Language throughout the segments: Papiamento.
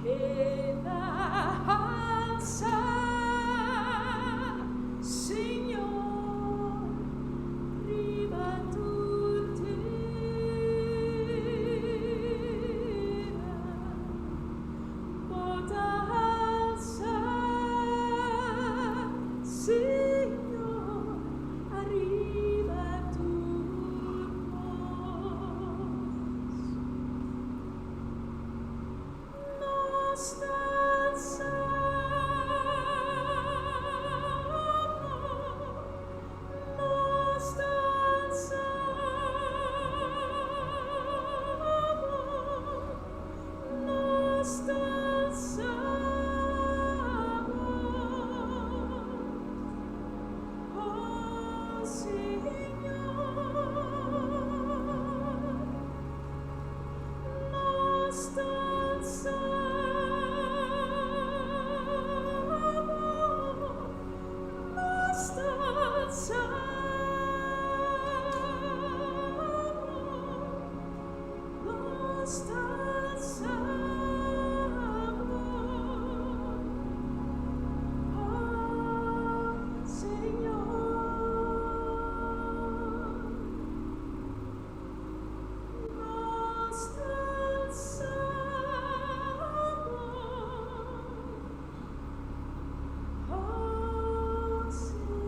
Keda alsa, Señor, riba tur tera. Bo ta alsa, Señor, ariba tur kos. Nos ta salvo, nos ta salvo, nos ta salvo, oh Señor. Nos ta salvo, nos ta salvo, nos ta salvo, oh Señor. Nos ta salvo, oh Señor.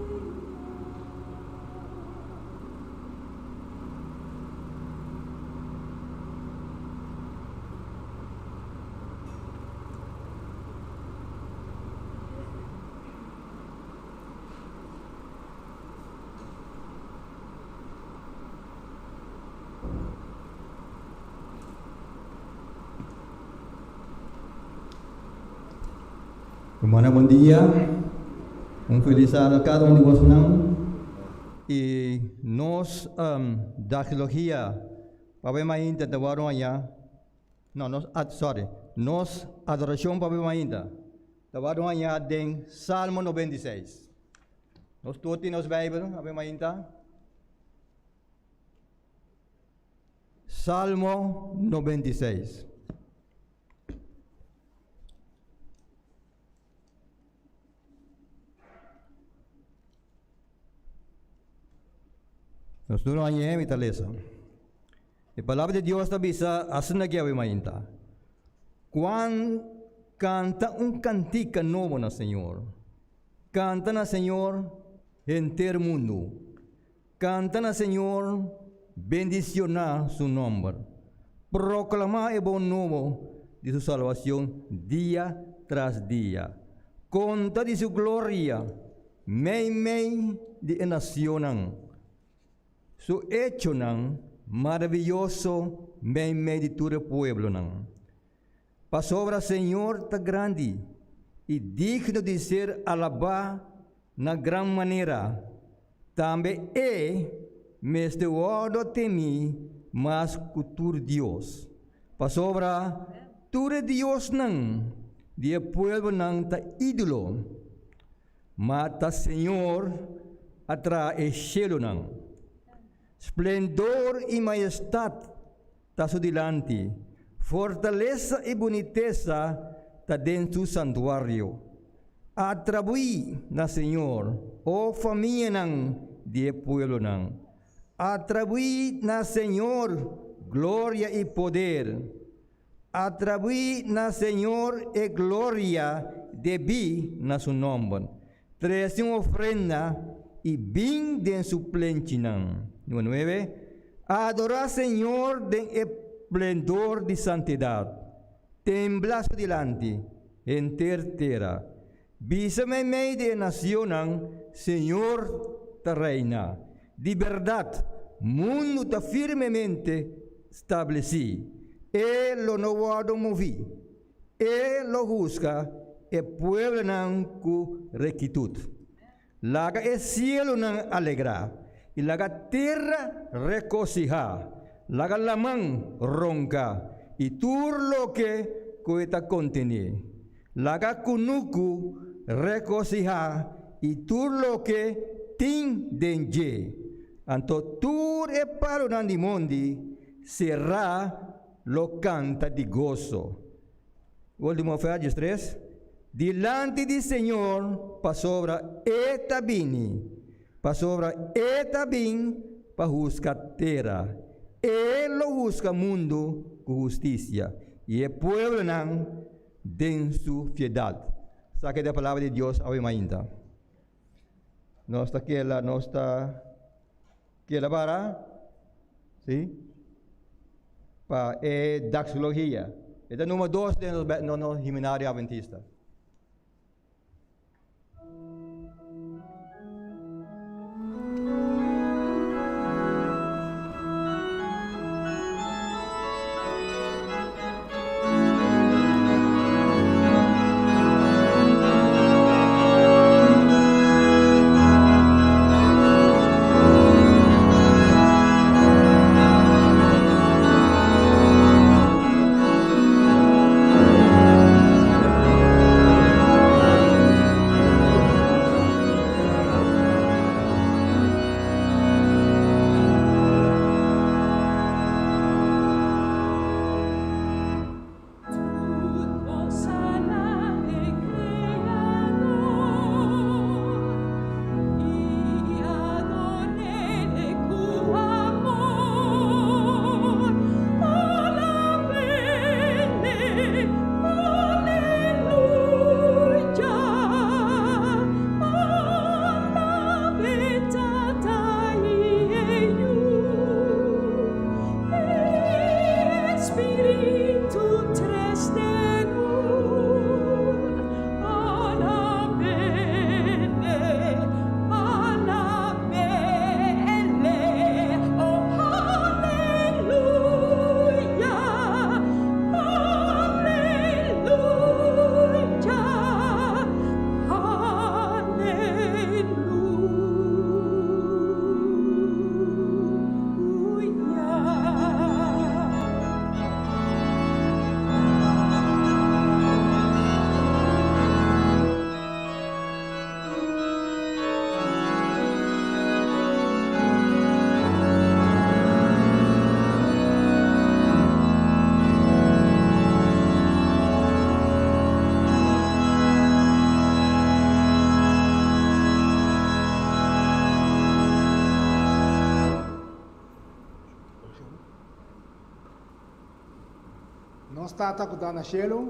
Hermana, bon dia. Un feliz aña cada un di bosonan. Y nos um, dactilogía, pape mainta te waro aña. No, nos, sorry, nos adoración pape mainta. Te waro aña den Salmo 96. Nos tur tin nos Bijbel, awe mainta. Salmo 96. Nos tur aña mi ta lesa. E palabra di Dios ta bisa asina ki awe mainta. Cuan canta un cantica nobo na Señor. Canta na Señor henter mundu. Canta na Señor, bendiciona su nomber. Proclama e bon nobo di su salvacion dia tras dia. Conta di su gloria meimei di e nacionnan. Su echonan maraviyoso meimei di tur e pueblonan. Pasobra Señor ta grandi i digno di ser alabá na gran manera, tambe E mester wòrdu temí mas ku tur dios. Pasobra tur e diosnan di e pueblonan ta ídolo, ma ta Señor a traha e shelunan. Splendor i maestat ta su dilanti, fortalesa i bunitesa ta den su santuario. Atrabuí na Señor, o famianan di e pueblonan. Atrabuí na Señor gloria i poder. Atrabuí na Señor e gloria debí na su nòmber. Trese un ofrenda i bin den su plenchinan. Número nuebe, Adorá Señor den e splendor di santidat. Tembla su dilanti, henter tera. Bisa meimei di e nacionnan, Señor ta reina. Di berdad, mundu ta firmemente stableci. E lo no wordo movi. E lo husga e pueblonan cu rectitud. Laga e cielonan alegra, i laga tera regociha. Laga laman ronca, i tur loke cu e ta contene. Laga kunuku regosihá i tur loke tin den dje. Anto tur e palunan di mondi será lo kanta di goso. Último vers, 13. Dilanti di Señor, pasobra E ta bini, pasobra E ta bin pa husga tera. E lo husga mundu ku hustisia, i e pueblonan den su fiedat. Esaki ta e palabra di Dios awe mainta. Nos ta kela, nos ta kela para, sí, pa e daxologia. E ta numero dos den nos, nos himnario adventista. Nos Tata ku ta na shelu,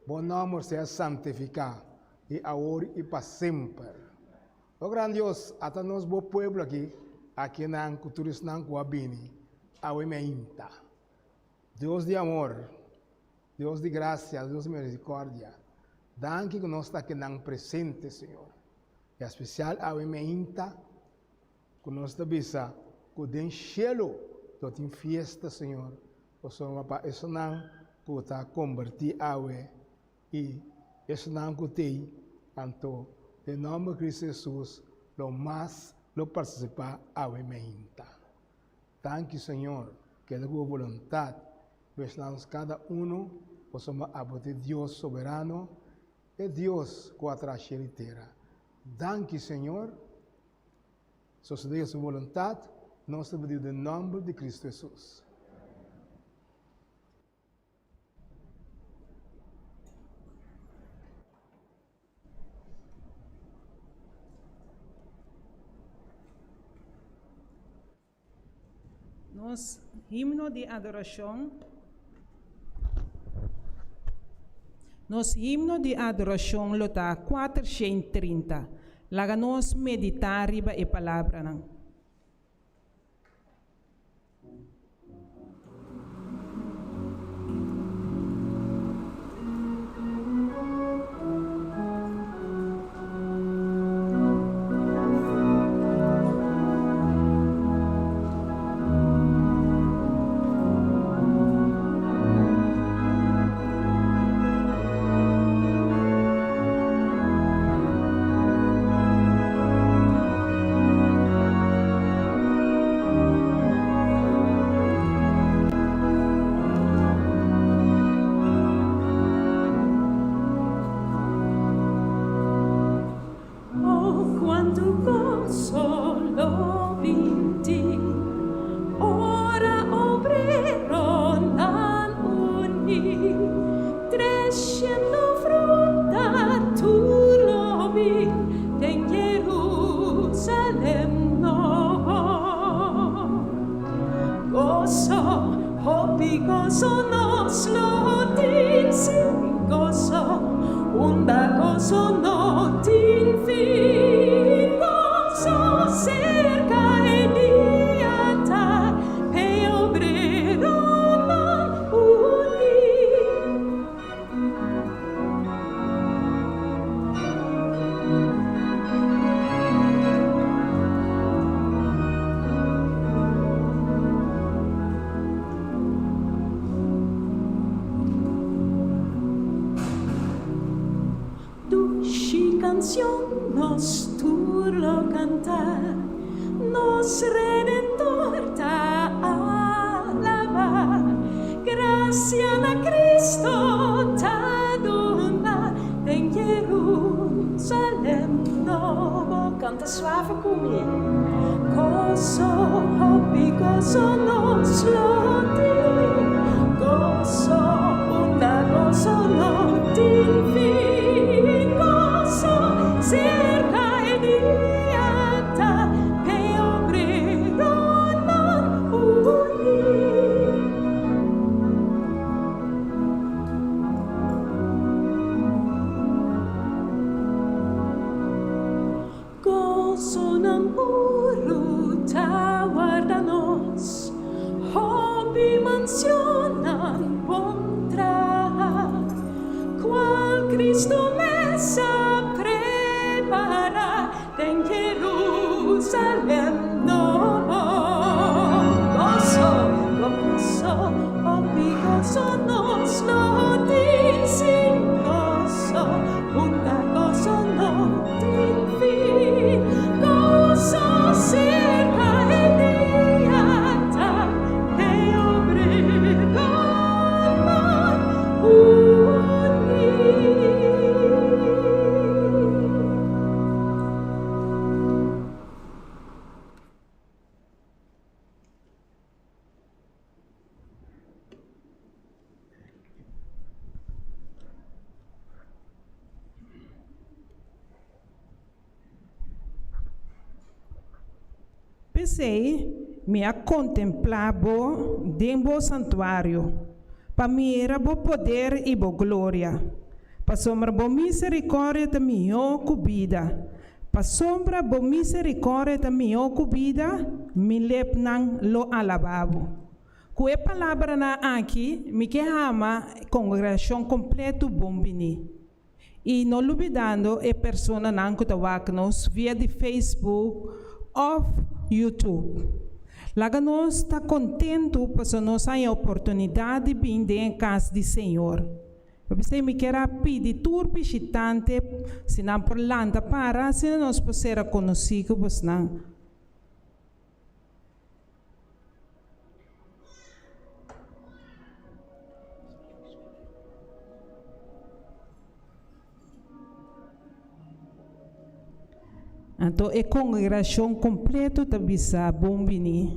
bo nòmber sea santifiká, i awor i pa semper. O gran Dios, ata nos bo pueblo aki, akinan ku tur esnan ku a bini awe meinta. Dios di amor, Dios di grasia, Dios di misericordia, danki ku nos ta akinan presente, Señor. I espesial awe meinta ku nos ta bisa ku den shelu lo tin fiesta, Señor, pasobra pa esnan ku ta kombertí awe I esnan ku t'ei, anto den nòmber Kristu Hesus lo mas lo partisipá awe meinta. Danki Señor, keda ku bo boluntat, besla nos kada unu, pasobra abo ta e Dios soberano, e Dios ku a traha shelu i tera. Danki Señor, sosodé su boluntat, nos ta pidiu den nòmber di Kristu Hesus. Nos himno di adorashon Nos himno di adorashon lo ta 430. Laga nos meditá riba e palabranan. Creciendo fruta tur lo bin den Jerusalem nobo. Goso, hopi goso nos lo tin, sí, goso, unda goso no tin fin. Goso cerca e dia ta, p'e obreronan uni. Dushi cancion nos tur lo canta, nos Redentor ta alaba. Gracia na Cristo ta duna, den Jerusalem nobo. Canta suave cu mi. Goso, hopi goso nos lo tin, goso, unda goso no tin fin. Goso, cerca e dia ta, p'e obreronan uni. Gosonan puru ta warda nos, hopi mansionnan bon traha, cual Cristo mes a prepara den Jerusalem nobo. Goso, goso, hopi goso nos lo tin, sí, goso, unda goso no tin fin. Goso cerca e dia ta, p'e obreronan uni. P'esei, mi a kontemplá bo den bo santuario, pa mira bo poder i bo gloria. Pasobra bo miserikòrdia ta mihó ku bida. Pasobra bo miserikòrdia ta mihó ku bida, mi lepnan lo alabá bo. Ku e palabranan aki, mi ke yama kongregashon kompleto bon biní. I no lubidando e personanan ku ta wak nos via di Facebook òf YouTube. Laga nos ta kontentu pasobra nos haña oportunidat di bin den e kas di Señor. P'esei mi kier a pidi tur bishitante si nan por lanta para asina nos por sera konosí ku bosnan. Anto e kongregashon kompleto ta bisa, Bon biní!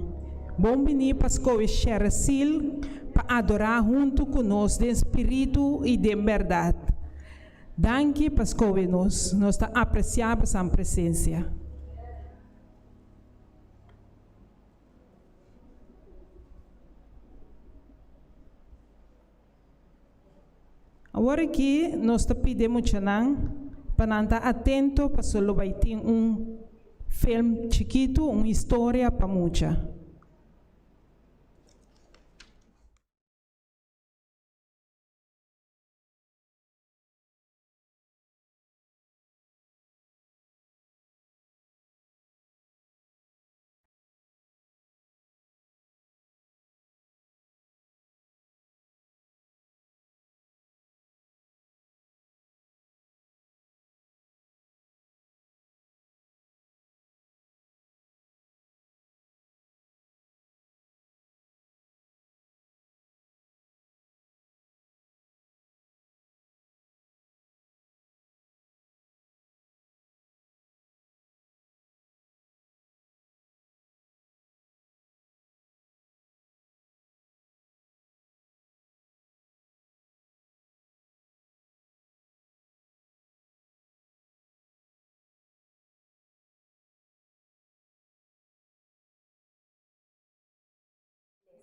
Bon biní pa skohe Sheresil pa adorá huntu ku nos den spiritu i den bèrdat. Danki pa skohe nos. Nos ta apresiá bosan presensia. Awor aki nos ta pidi e muchanan pa nan ta atento pasobra lo bai tin un film chikitu, un historia pa mucha.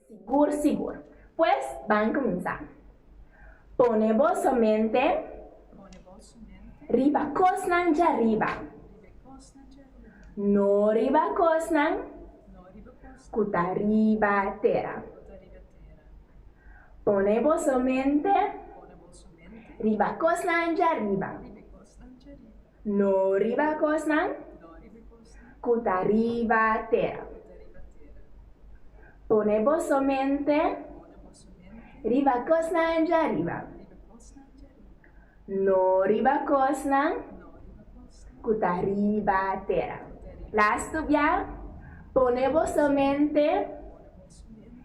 Sigur sigur. Pues ban kuminsá. Pone boso mente riba kosnan djariba, no riba kosnan ku ta riba tera. Pone boso mente riba kosnan djariba, no riba kosnan ku ta riba tera. Pone boso mente riba kosnan djariba, no riba kosnan ku ta riba tera. Lastu bia, pone boso mente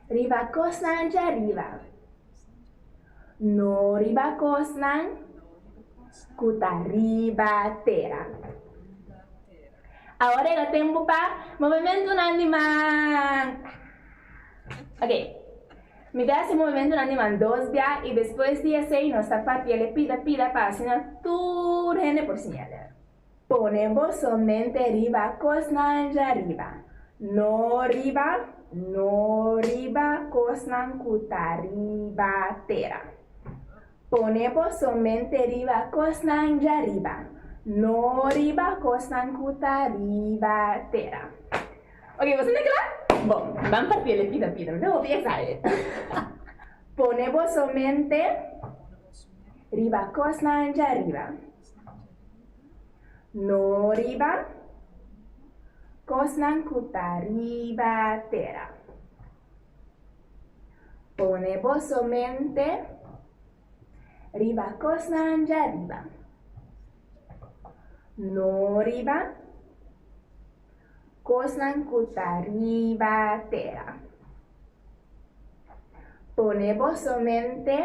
riba kosnan djariba. No riba kosnan ku ta riba tera. Awor e ta tempu pa movementunan di man. Ok, mi ta hasi movementunan di man dos bia i despues di esei nos ta partiel e pida pida pa asina tur hende por siña. Pone boso mente riba kosnan djariba, no riba, no riba kosnan ku ta riba tera. Pone boso mente riba kosnan djariba, no riba kosnan ku ta riba tera. Ok, boso ta kla? Bon, ban parti el e pida pida, mi ta hopi excited. Pone boso mente riba kosnan djariba. No riba kosnan ku ta riba tera. Pone boso mente riba kosnan djariba. No riba kosnan ku ta riba tera. Pone boso mente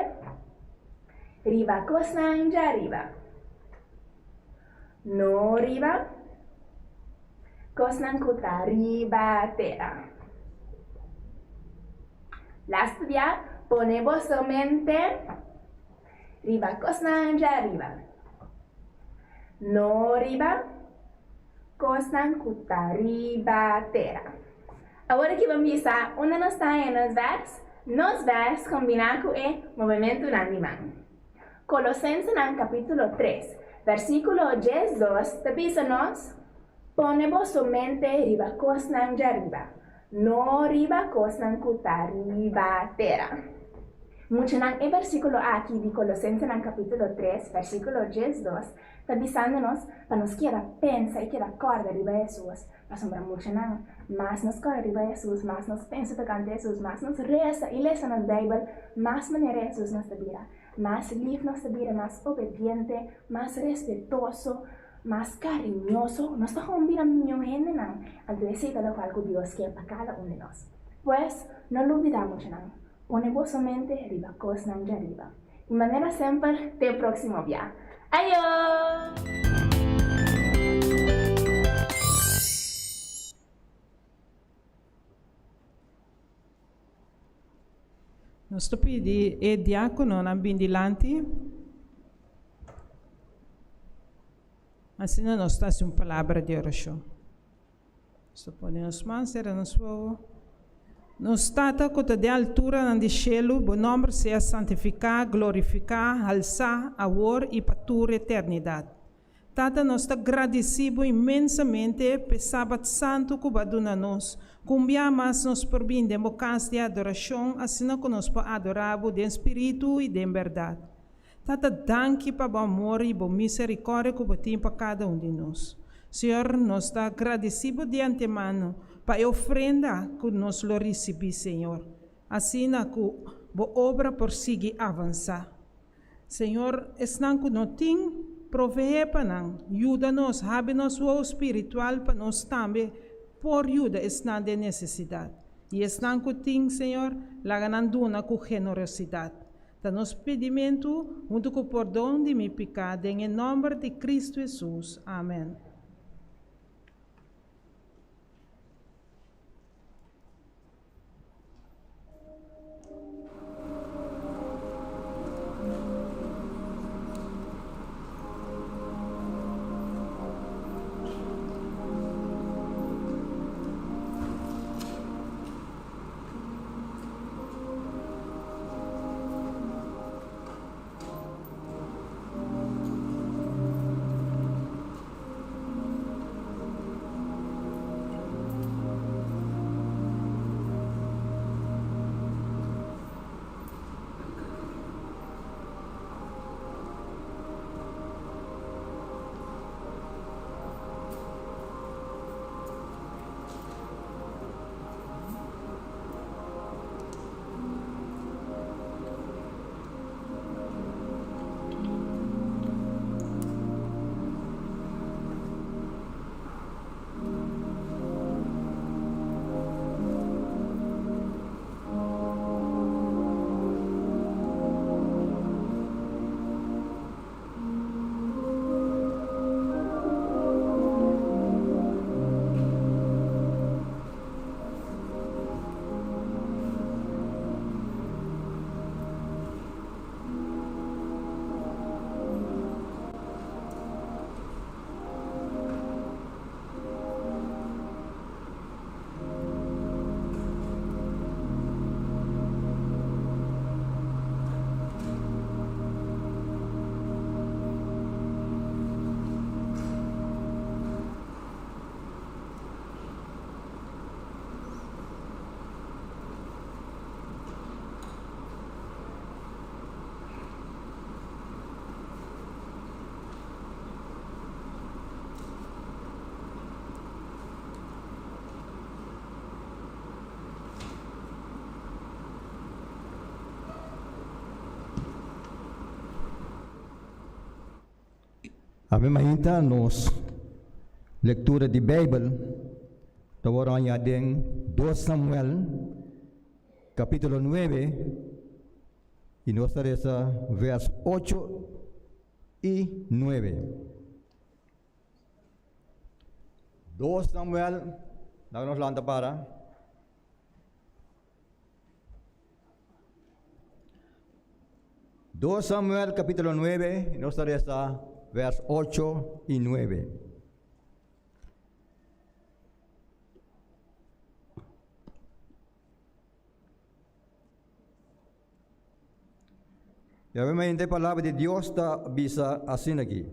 riba kosnan djariba, no riba kosnan ku ta riba tera. Lastu bia, pone boso mente riba kosnan djariba, no riba kosnan ku ta riba tera. Awor aki bo bisa unda nos ta haña nos vèrs? Nos vèrs kombiná ku e movementunan di man. Kolosensenan kapítulo tres, vèrsikulo 12 ta bisa nos, Pone boso mente riba kosnan djariba, no riba kosnan ku ta riba tera. Muchanan, e vèrsikulo aki di Kolosensenan kapítulo tres, vèrsikulo 12 ta bisando nos pa nos keda pensa i keda kòrda riba Hesus. Pasobra muchanan, mas nos kòrda riba Hesus, mas nos pensa tokante Hesus, mas nos resa i lesa nos Beibel, mas manera Hesus nos ta bira. Mas lif nos ta bira, mas obediente, mas respetoso, mas kariñoso. Nos ta gewoon bira mihó hendenan. Anto esei ta lokual ku Dios ke pa kada un di nos. Pues, no lubidá muchanan, pone boso mente riba kosnan djariba. Di manera semper, te próksimo bia. Ayo! Nos ta pidi e diákononan bin dilanti. Asina nos ta hasi un palabra di orashon. Nos ta pone nos man sera nos wowo. Nos Tata ku ta den alturanan di shelu, bo nòmber sea santifiká, glorifiká, halsá, awor i pa tur eternidat. Tata, nos ta gradisí bo inmensamente p'e Sabat santu ku bo a duna nos. Ku un bia mas nos por bin den bo kas di adorashon, asina ku nos por adorá bo den spiritu i den bèrdat. Tata, danki pa bo amor i bo miserikòrdia ku bo tin pa kada un di nos. Señor, nos ta gradisí bo di antemano pa e ofrenda ku nos lo risibí, Señor, asina ku bo obra por sigui avansá. Señor, esnan ku no tin, proveé pa nan. Yuda nos, habri nos wowo spiritual pa nos tambe por yuda esnan den nesesidat. I esnan ku tin, Señor, laga nan duna ku generosidat. Ta nos pidimentu, huntu ku pordon di mi piká, den e nòmber di Kristu Hesus. Amen. Awe mainta nos lectura di Bijbel ta wòrdu hañá den Dos Samuel capítulo 9 i nos ta resa vers 8 i 9. Dos Samuel, laga nos lanta para. Dos Samuel capítulo 9, nos ta resa vers 8 i 9. I obviamente e palabra di Dios ta bisa asina aki.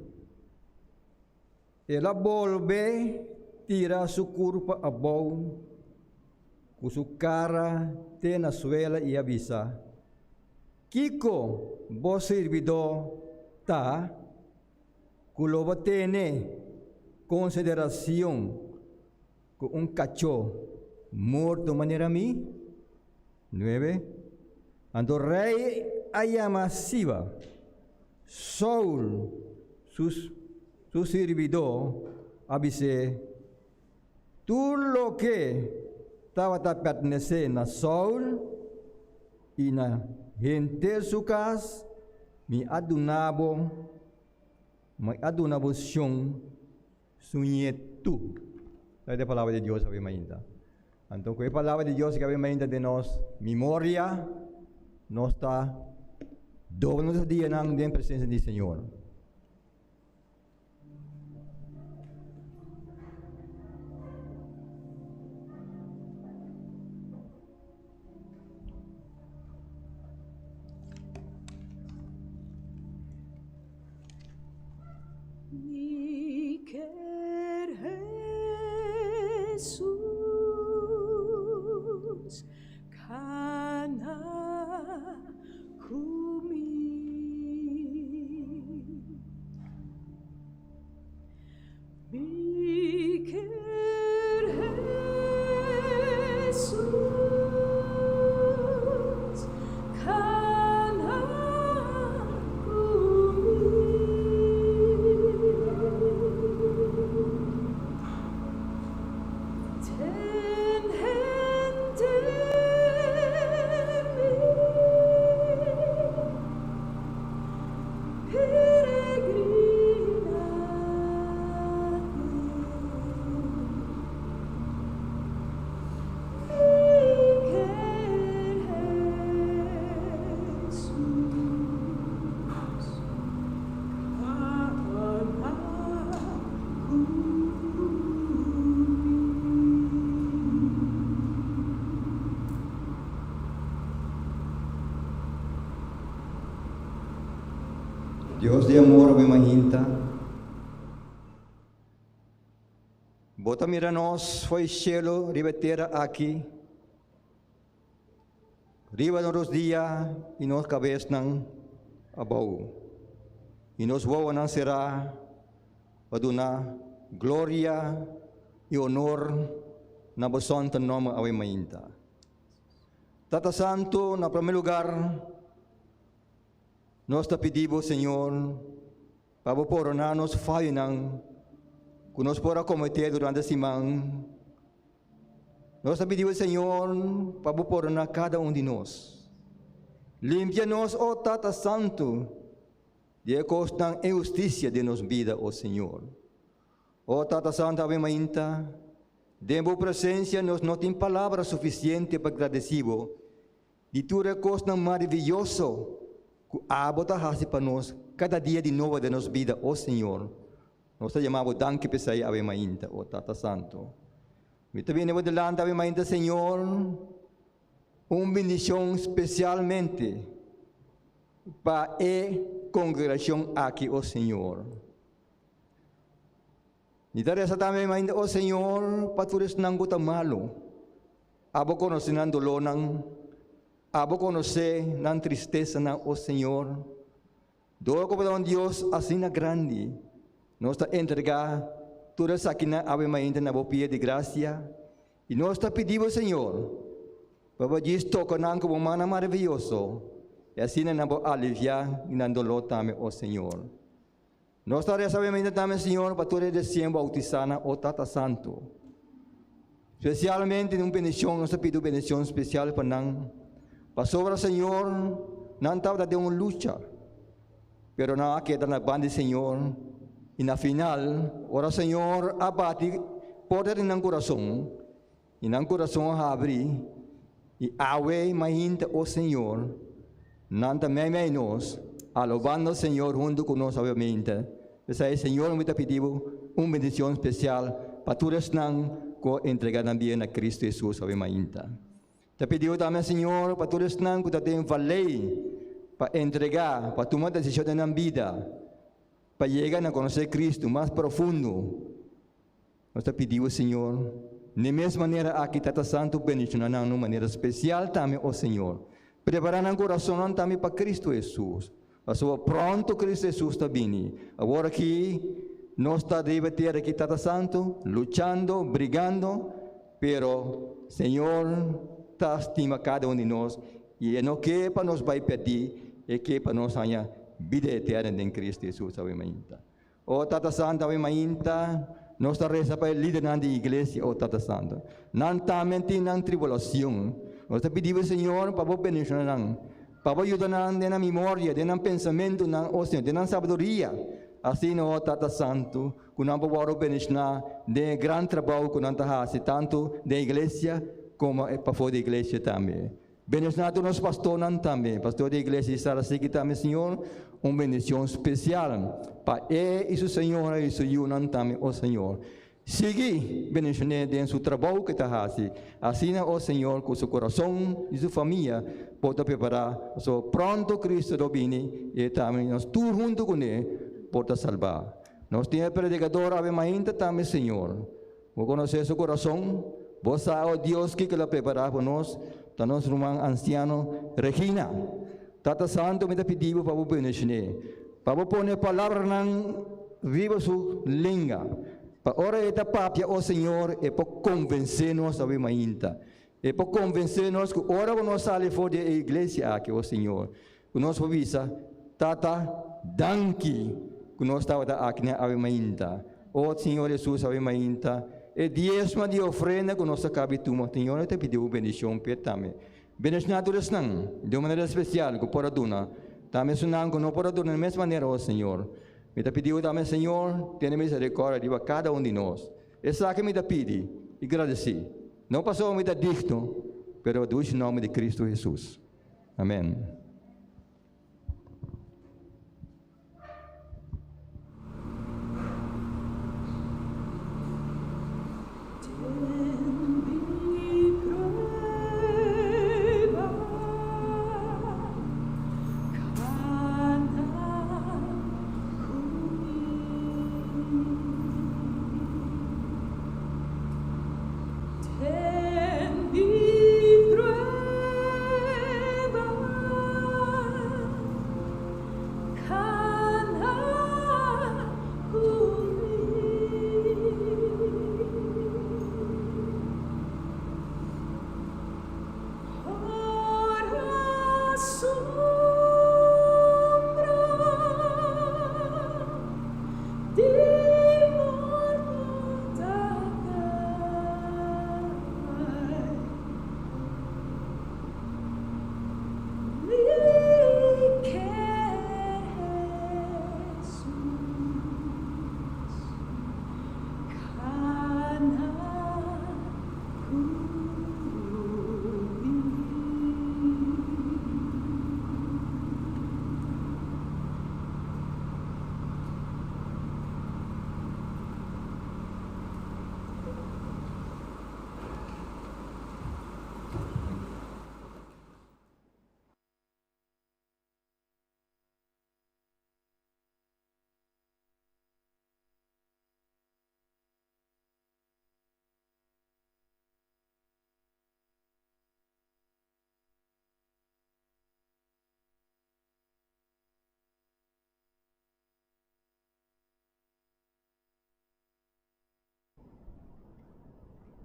El a bolbe tira su kurpa abou ku su kara te na suela i a bisa, Kiko bo sirbidó ta ku lo bo tene konsiderashon ku un kachó morto manera mi? Nuebe. Anto rei a yama Siba, Saul, su su sirbidó, a bis'é, Tur loke tabata pertenesé na Saul i na henter su kas, mi a duna bo, mi a duna bo shon Su ñetu. Ta e palabra di Dios awe mainta. Anto ku e palabra di Dios ku awe mainta den nos memoria, nos ta dobla nos dianan den presencia di Señor. Mi ker Hesus kana ku mi. Mi ker Hesus kana ku mi. Ten hende mi peregrina. Dios di amor, mi mainta. Bo ta mira nos fo'i shelu riba e tera aki, riba nos dia i nos kabesnan abou, i nos wowonan será pa duna gloria i honor na bo santu nòmber awe mainta. Tata Santu, na promé lugar, nos ta pidi bo, Señor, Pa bo poroná nos fayonan ku nos por a kometé durante siman. Nos ta pidi bo, Señor, pa bo poroná kada un di nos. Limpia nos, o Tata Santu, di e kosnan inhustisia den nos bida, o Señor. O Tata Santu, awe mainta, den bo presensia nos no tin palabra sufisiente pa gradesí bo Di tur e kosnan maravioso ku abo ta hasi pa nos kada dia di nobo den nos bida, o Señor, nos ta yama bo danki p'esei awe mainta, o Tata Santu. Mi ta bini bo dilanti awe mainta, Señor, un bendishon spesialmente pa e kongregashon aki, o Señor. Mi ta resa tambe mainta, o Señor, pa tur esnan ku ta malu. Abo konosé nan dolónan, Abo konosé nan tristesanan, o Señor. Dor ku Bo ta un Dios asina grandi, nos ta entregá tur esakinan awe mainta na Bo pia di grasia, i nos ta pidi Bo, Señor, pa Bo djis toka nan ku Bo mannan maravioso, i asina nan por aliviá di nan doló tambe, o Señor. Nos ta resa obviamente tambe, Señor, pa tur e resien bautisánan, o Tata Santu. Spesialmente den un bendishon, nos ta pidi un bendishon spesial pa nan. Pasobra, Señor, nan tabata den un lucha, pero nan a keda na banda di Señor, i na final, ora Señor a bati porta di nan kurason, I nan kurason a habri, i awe mainta, o Señor, nan ta meimei nos, alobando Señor huntu ku nos awe mainta. P'esei, Señor, mi ta pidi Bo un bendishon spesial pa tur esnan ku a entregá nan bida na Kristu Hesus awe mainta. Ta pidi Bo tambe, Señor, pa tur esnan ku ta den valei pa entregá, pa tuma desishon den nan bida, pa yega na konosé Kristu mas profundo. Nos ta pidi bo, Señor, n'e mes manera aki Tata Santu bendiciona nan n'un manera special tambe, o Señor. Prepara nan curasonnan tambe pa Cristo Jesus, pasobra pronto Cristo Jesus ta bini. Awor aki nos ta riba e tera aki, Tata Santu, luchando, brigando, pero Señor ta stima cada un di nos y E no ke pa nos bay perdi, E ke pa nos haña bida eterna den Cristo Jesus. Awe mainta. O Tata Santu, awe mainta nos ta resa pa e lidernan di iglesia, o Tata Santu. Nan tambe tin nan tribulacion. Nos ta pidi bo, Señor, pa bo bendiciona nan, pa bo yuda nan den nan memoria, den nan pensamentunan, o Señor, den nan sabiduria. Asina, o Tata Santu, cu nan por wòrdu bendiciona den e gran trabou cu nan ta haci, tantu den iglesia como pafó di iglesia tambe. Bendiciona tur nos pastornan tambe, pastor di iglesia di Sarasiki tambe, Señor, un bendicion special pa e y su señora y su yunan tambe, o Señor. Sigui bendicion'é den su trabou ke ta haci, asina, o Señor, cu su corazon y su famia por ta prepara, pasobra pronto Cristo lo bini y e tambe nos tur hunto cune por ta salba. Nos tin e predicador awe mainta tambe, Señor. Bo konosé su kurason. Bo sa, o Dios, kiko el a prepará pa nos. Ta nos ruman ansiano Regina. Tata Santu, mi ta pidi bo pa bo bendishoné, pa bo pone palabranan riba su lenga, pa ora e ta papia, o Señor, e por konvensé nos awe mainta. E por konvensé nos ku ora ku nos sali for di e iglesia aki, o Señor, ku nos por bisa, Tata, danki ku nos tabata aki na awe mainta. O Señor Hesus, awe mainta, e diesma di ofrenda ku nos a kabi tuma, Señor, nos ta pidi bo bendishon p'e tambe. Bendishoná tur esnan, di un manera spesial, ku por a duna, tambe esunnan ku no por a duna di mes manera, o Señor. Mi ta pidi bo tambe, Señor, tene miserikòrdia riba kada un di nos. Esaki mi ta pidi i gradisí, no pasobra mi ta digno, pero pa dushi nòmber di Kristu Hesus. Amen.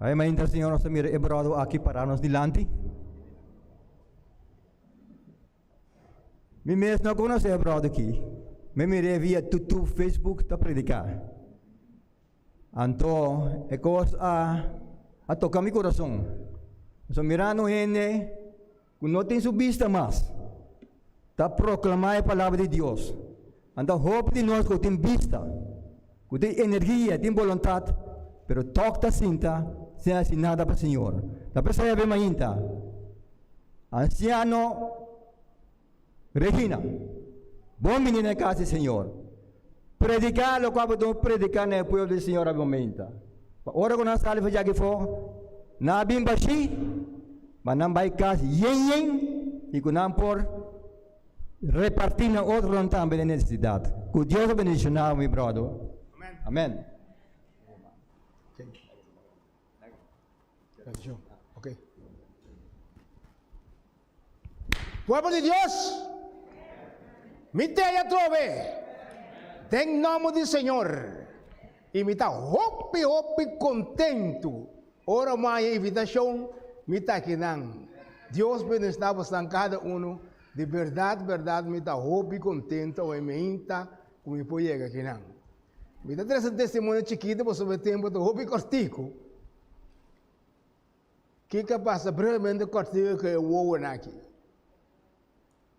Ay, mainta Señor, nos ta mira e brado aki pará nos dilanti. Mi mes no konosé e brado aki. Mi mir'é via YouTube, Facebook ta prediká. Anto e kos a a toka mi kurason. Pasobra mirando un hende ku no tin su bista mas ta proklamá e palabra di Dios. Anto hopi di nos ku tin bista, ku tin energia, tin boluntat, pero tòg ta sinta sin hasi nada pa Señor. Ta p'esei awe mainta, ansiano Regina, bon bini na e kas di Señor. Prediká lokual bo tin ku prediká na e pueblo di Señor awe mainta. Pa ora ku nan sali for djaki afó, nan a bin bashí, ma nan bai kas yen yen i ku nan por repartí na otronan tambe den nesesidat. Ku Dios a bendishoná bo, mi bròder. Amèn. Pueblo di Dios, mi te atrobe den nòmber di Señor i mi ta hopi hopi kontentu ora mi haña invitashon mi ta akinan. Dios bendisná bosnan kada unu, di bèrdat bèrdat mi ta hopi kontentu awe meinta ku mi por yega akinan. Mi ta trese un testimonio chikitu pasobra e tempu ta hopi kòrtiku. Kiko a pasa brevemente kòrtiku ku e wowonan aki?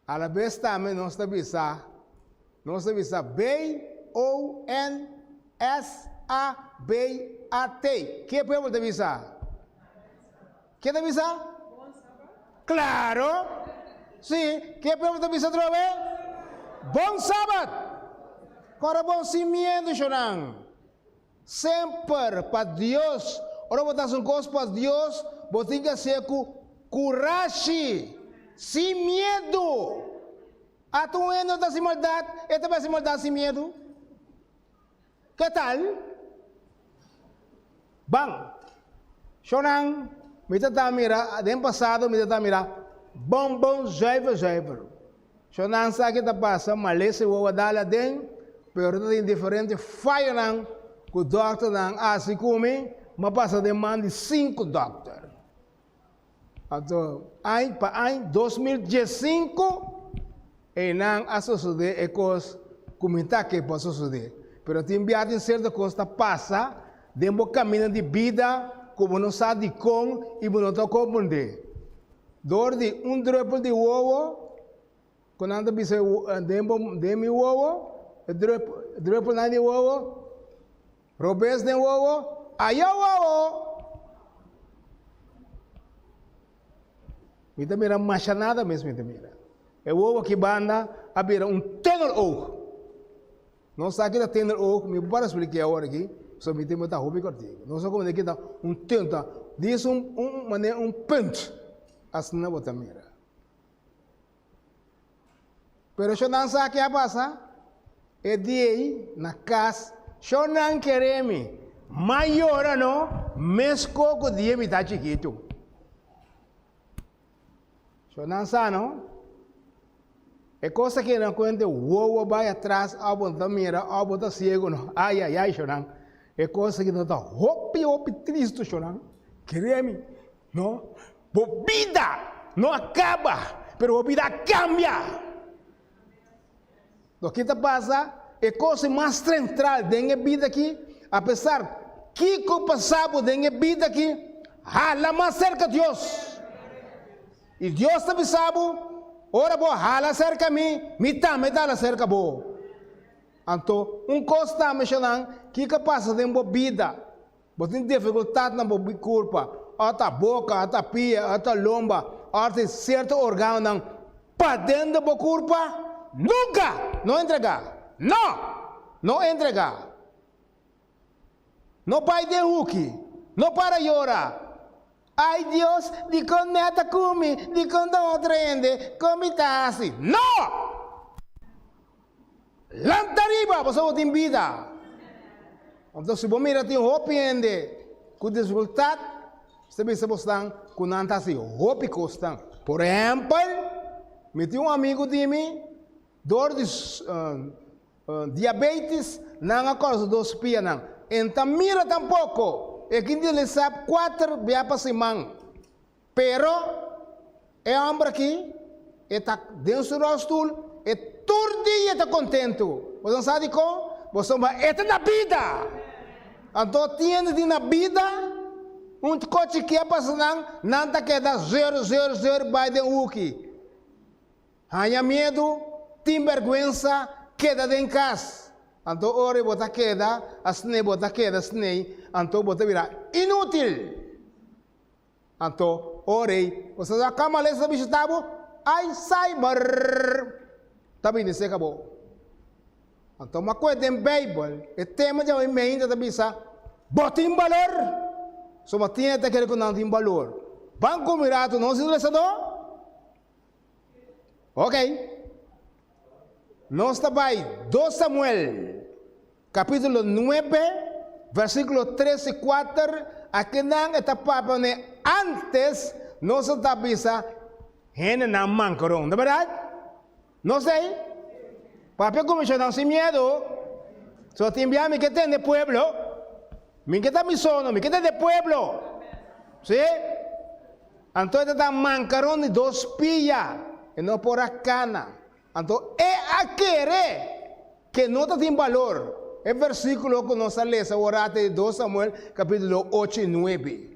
Alabes tambe nos ta bisa, nos ta bisa B-O-N-S-A-B-A-T. Ke pueblo ta bisa? Ke ta bisa? Klaro! Si, ke pueblo ta bisa atrobe? Bon Sabat! Kòrda bon sin miedu, shonnan. Semper pa Dios. Ora bo ta hasi un kos pa Dios, bo tin ke hasié ku kurashi, sin miedu. Ata un hende no ta hasi maldat, e ta bai hasi maldat sin miedu? Ke tal? Ban. Shownan, mi ta ta mira, den pasado mi ta ta mira bon bon zuiver zuiver. Shownan sa ke ta pasa, malesa i wowo a dal aden, pero ta tin diferente fayonan ku dòkternan a hasi ku mi, mi a pasa den man di sinku dòkter. Anto, añ pa añ 2015, einan a sosodé e kos ku mi ta ke por sosodé. Pero tin bia tin sierto kos ta pasa den bo kaminda di bida ku bo no sa dikon i bo no ta komprendé. Dor di un drùpel di wowo ku nan ta bisa den bo den mi wowo, e drùpelnan di wowo, Robes den wowo, aya wowo! Mi ta mira masha nada mes mi ta mira. E wowo aki banda a bira un tunnel-oog. No sa kita tunnel-oog, mi por para spliké awor aki, pasobra mi tempo ta hopi kòrtiku. No sa komo ta kita un tunnel, ta dis un un manera un punt, asina bo ta mira. Pero shonnan sa ke a pasa? E dia ei na kas shonnan kere mi, m'a yora no meskos ku dia mi ta chikitu. Shonnan sa no? E kos aki nan kuente wowo bai atras òf bo no ta mira òf bo ta siegu no. Ai ai ai shonnan, e kos aki no ta hopi hopi tristu shonnan, kere mi. No, bo bida no a kaba, pero bo bida a kambia. Loke ta pasa, e kos mas sentral den e bida aki, apesar kiko pasa bo den e bida aki, hala mas serka Dios. I Dios ta bisa bo, ora bo hala serka mi, mi tambe ta hala serka bo. Anto, un kos ta menshonan, kiko a pasa den bo bida? Bo tin difikultat na bo kurpa, ò ta boka, ò ta pia, ò ta lomba, ò ta sierto organonan paden di bo kurpa? Nunka! No entregá! No! No entregá! No bai den huki! No para yora! Ai Dios, dikon mi a ta ku mi? Dikon ta otro hende? Kon mi ta hasi? No! Lanta riba, pasobra bo tin bida. Anto si bo mira tin hopi hende ku difikultat, ta bisa bosnan ku nan ta hasi hopi kosnan. Por ehèmpel, mi tin un amigu di mi, dor di diabetis nan a kòrsa dos pianan. E no ta mira tampoko, e kin dialisá kuater bia pa siman. Pero, e hòmber akí, e ta den su ròlstul. e tur dia ta kontentu. Bo no sa dikon? Pasobra e ta na bida. Anto tin hende tin na bida, un kochi kia pasa nan, nan ta keda zeur zeur zeur bai den huki. Haña miedu, tin bèrgwensa, keda den kas. Anto ora i bo ta keda asnei bo ta keda asnei, anto bo ta bira inútil. Anto ora ei bo sa sa kua malesa ta bishitá bo, Alzheimer ta bini serka bo. Anto mi a kohe den Beibel e tema di awe meinta ta bisa, Bo tin balor! So bo tin e ta kere ku nan tin balor. Ban ku mi ratu nos interesadó? Ok. Nos ta bai dos Samuel, kapítulo nuebe, versíkulo tres i kuater, akinan e ta papia ne ántes nos a ta bisa hendenan mankaron, ta bèrdat? No sei? Papia ku mishonan sin miedu. So tin bia mi ke tende pueblo, mi ke ta mi sono, mi ke tende pueblo. Si? Anto e ta ta mankaron di dos pia, e no por a kana. Anto e a kere ke no ta tin balor. E versíkulo ku nos a lesa ora ta di dos Samuel kapítulo ocho i nuebe.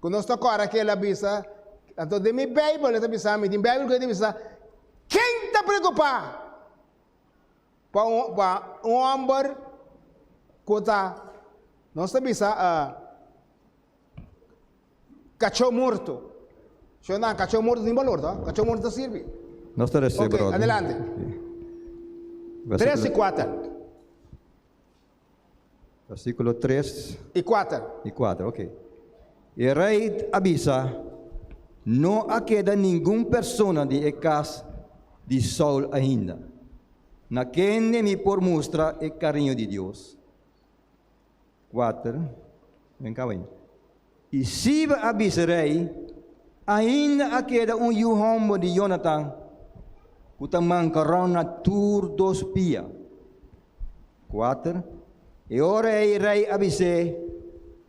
Ku nos ta kòrda ke el a bisa, anto den mi Beibel e ta bisa mi, tin Beibel ku e ta bisa, Ken ta preokupá pa un pa un hòmber ku ta, nos ta bisa, Kachó morto. Shonnan, kachó morto tin balor, to? Kachó morto ta sirbi. Nos ta recibi, Ok, brother. adelante. Tres i kuater. Versículo 3 I kuater. i 4, ok. E rei a bisa, No a keda ningun persona di e kas di Saul ainda, na kende mi por mustra e kariño di Dios. 4, Ben kaba ainda. I Siba a bisa rei, Ainda a keda un yu hòmber di Yonatan ku ta manka rònt na tur dos pia. 4, E ora ei rei a bis'é,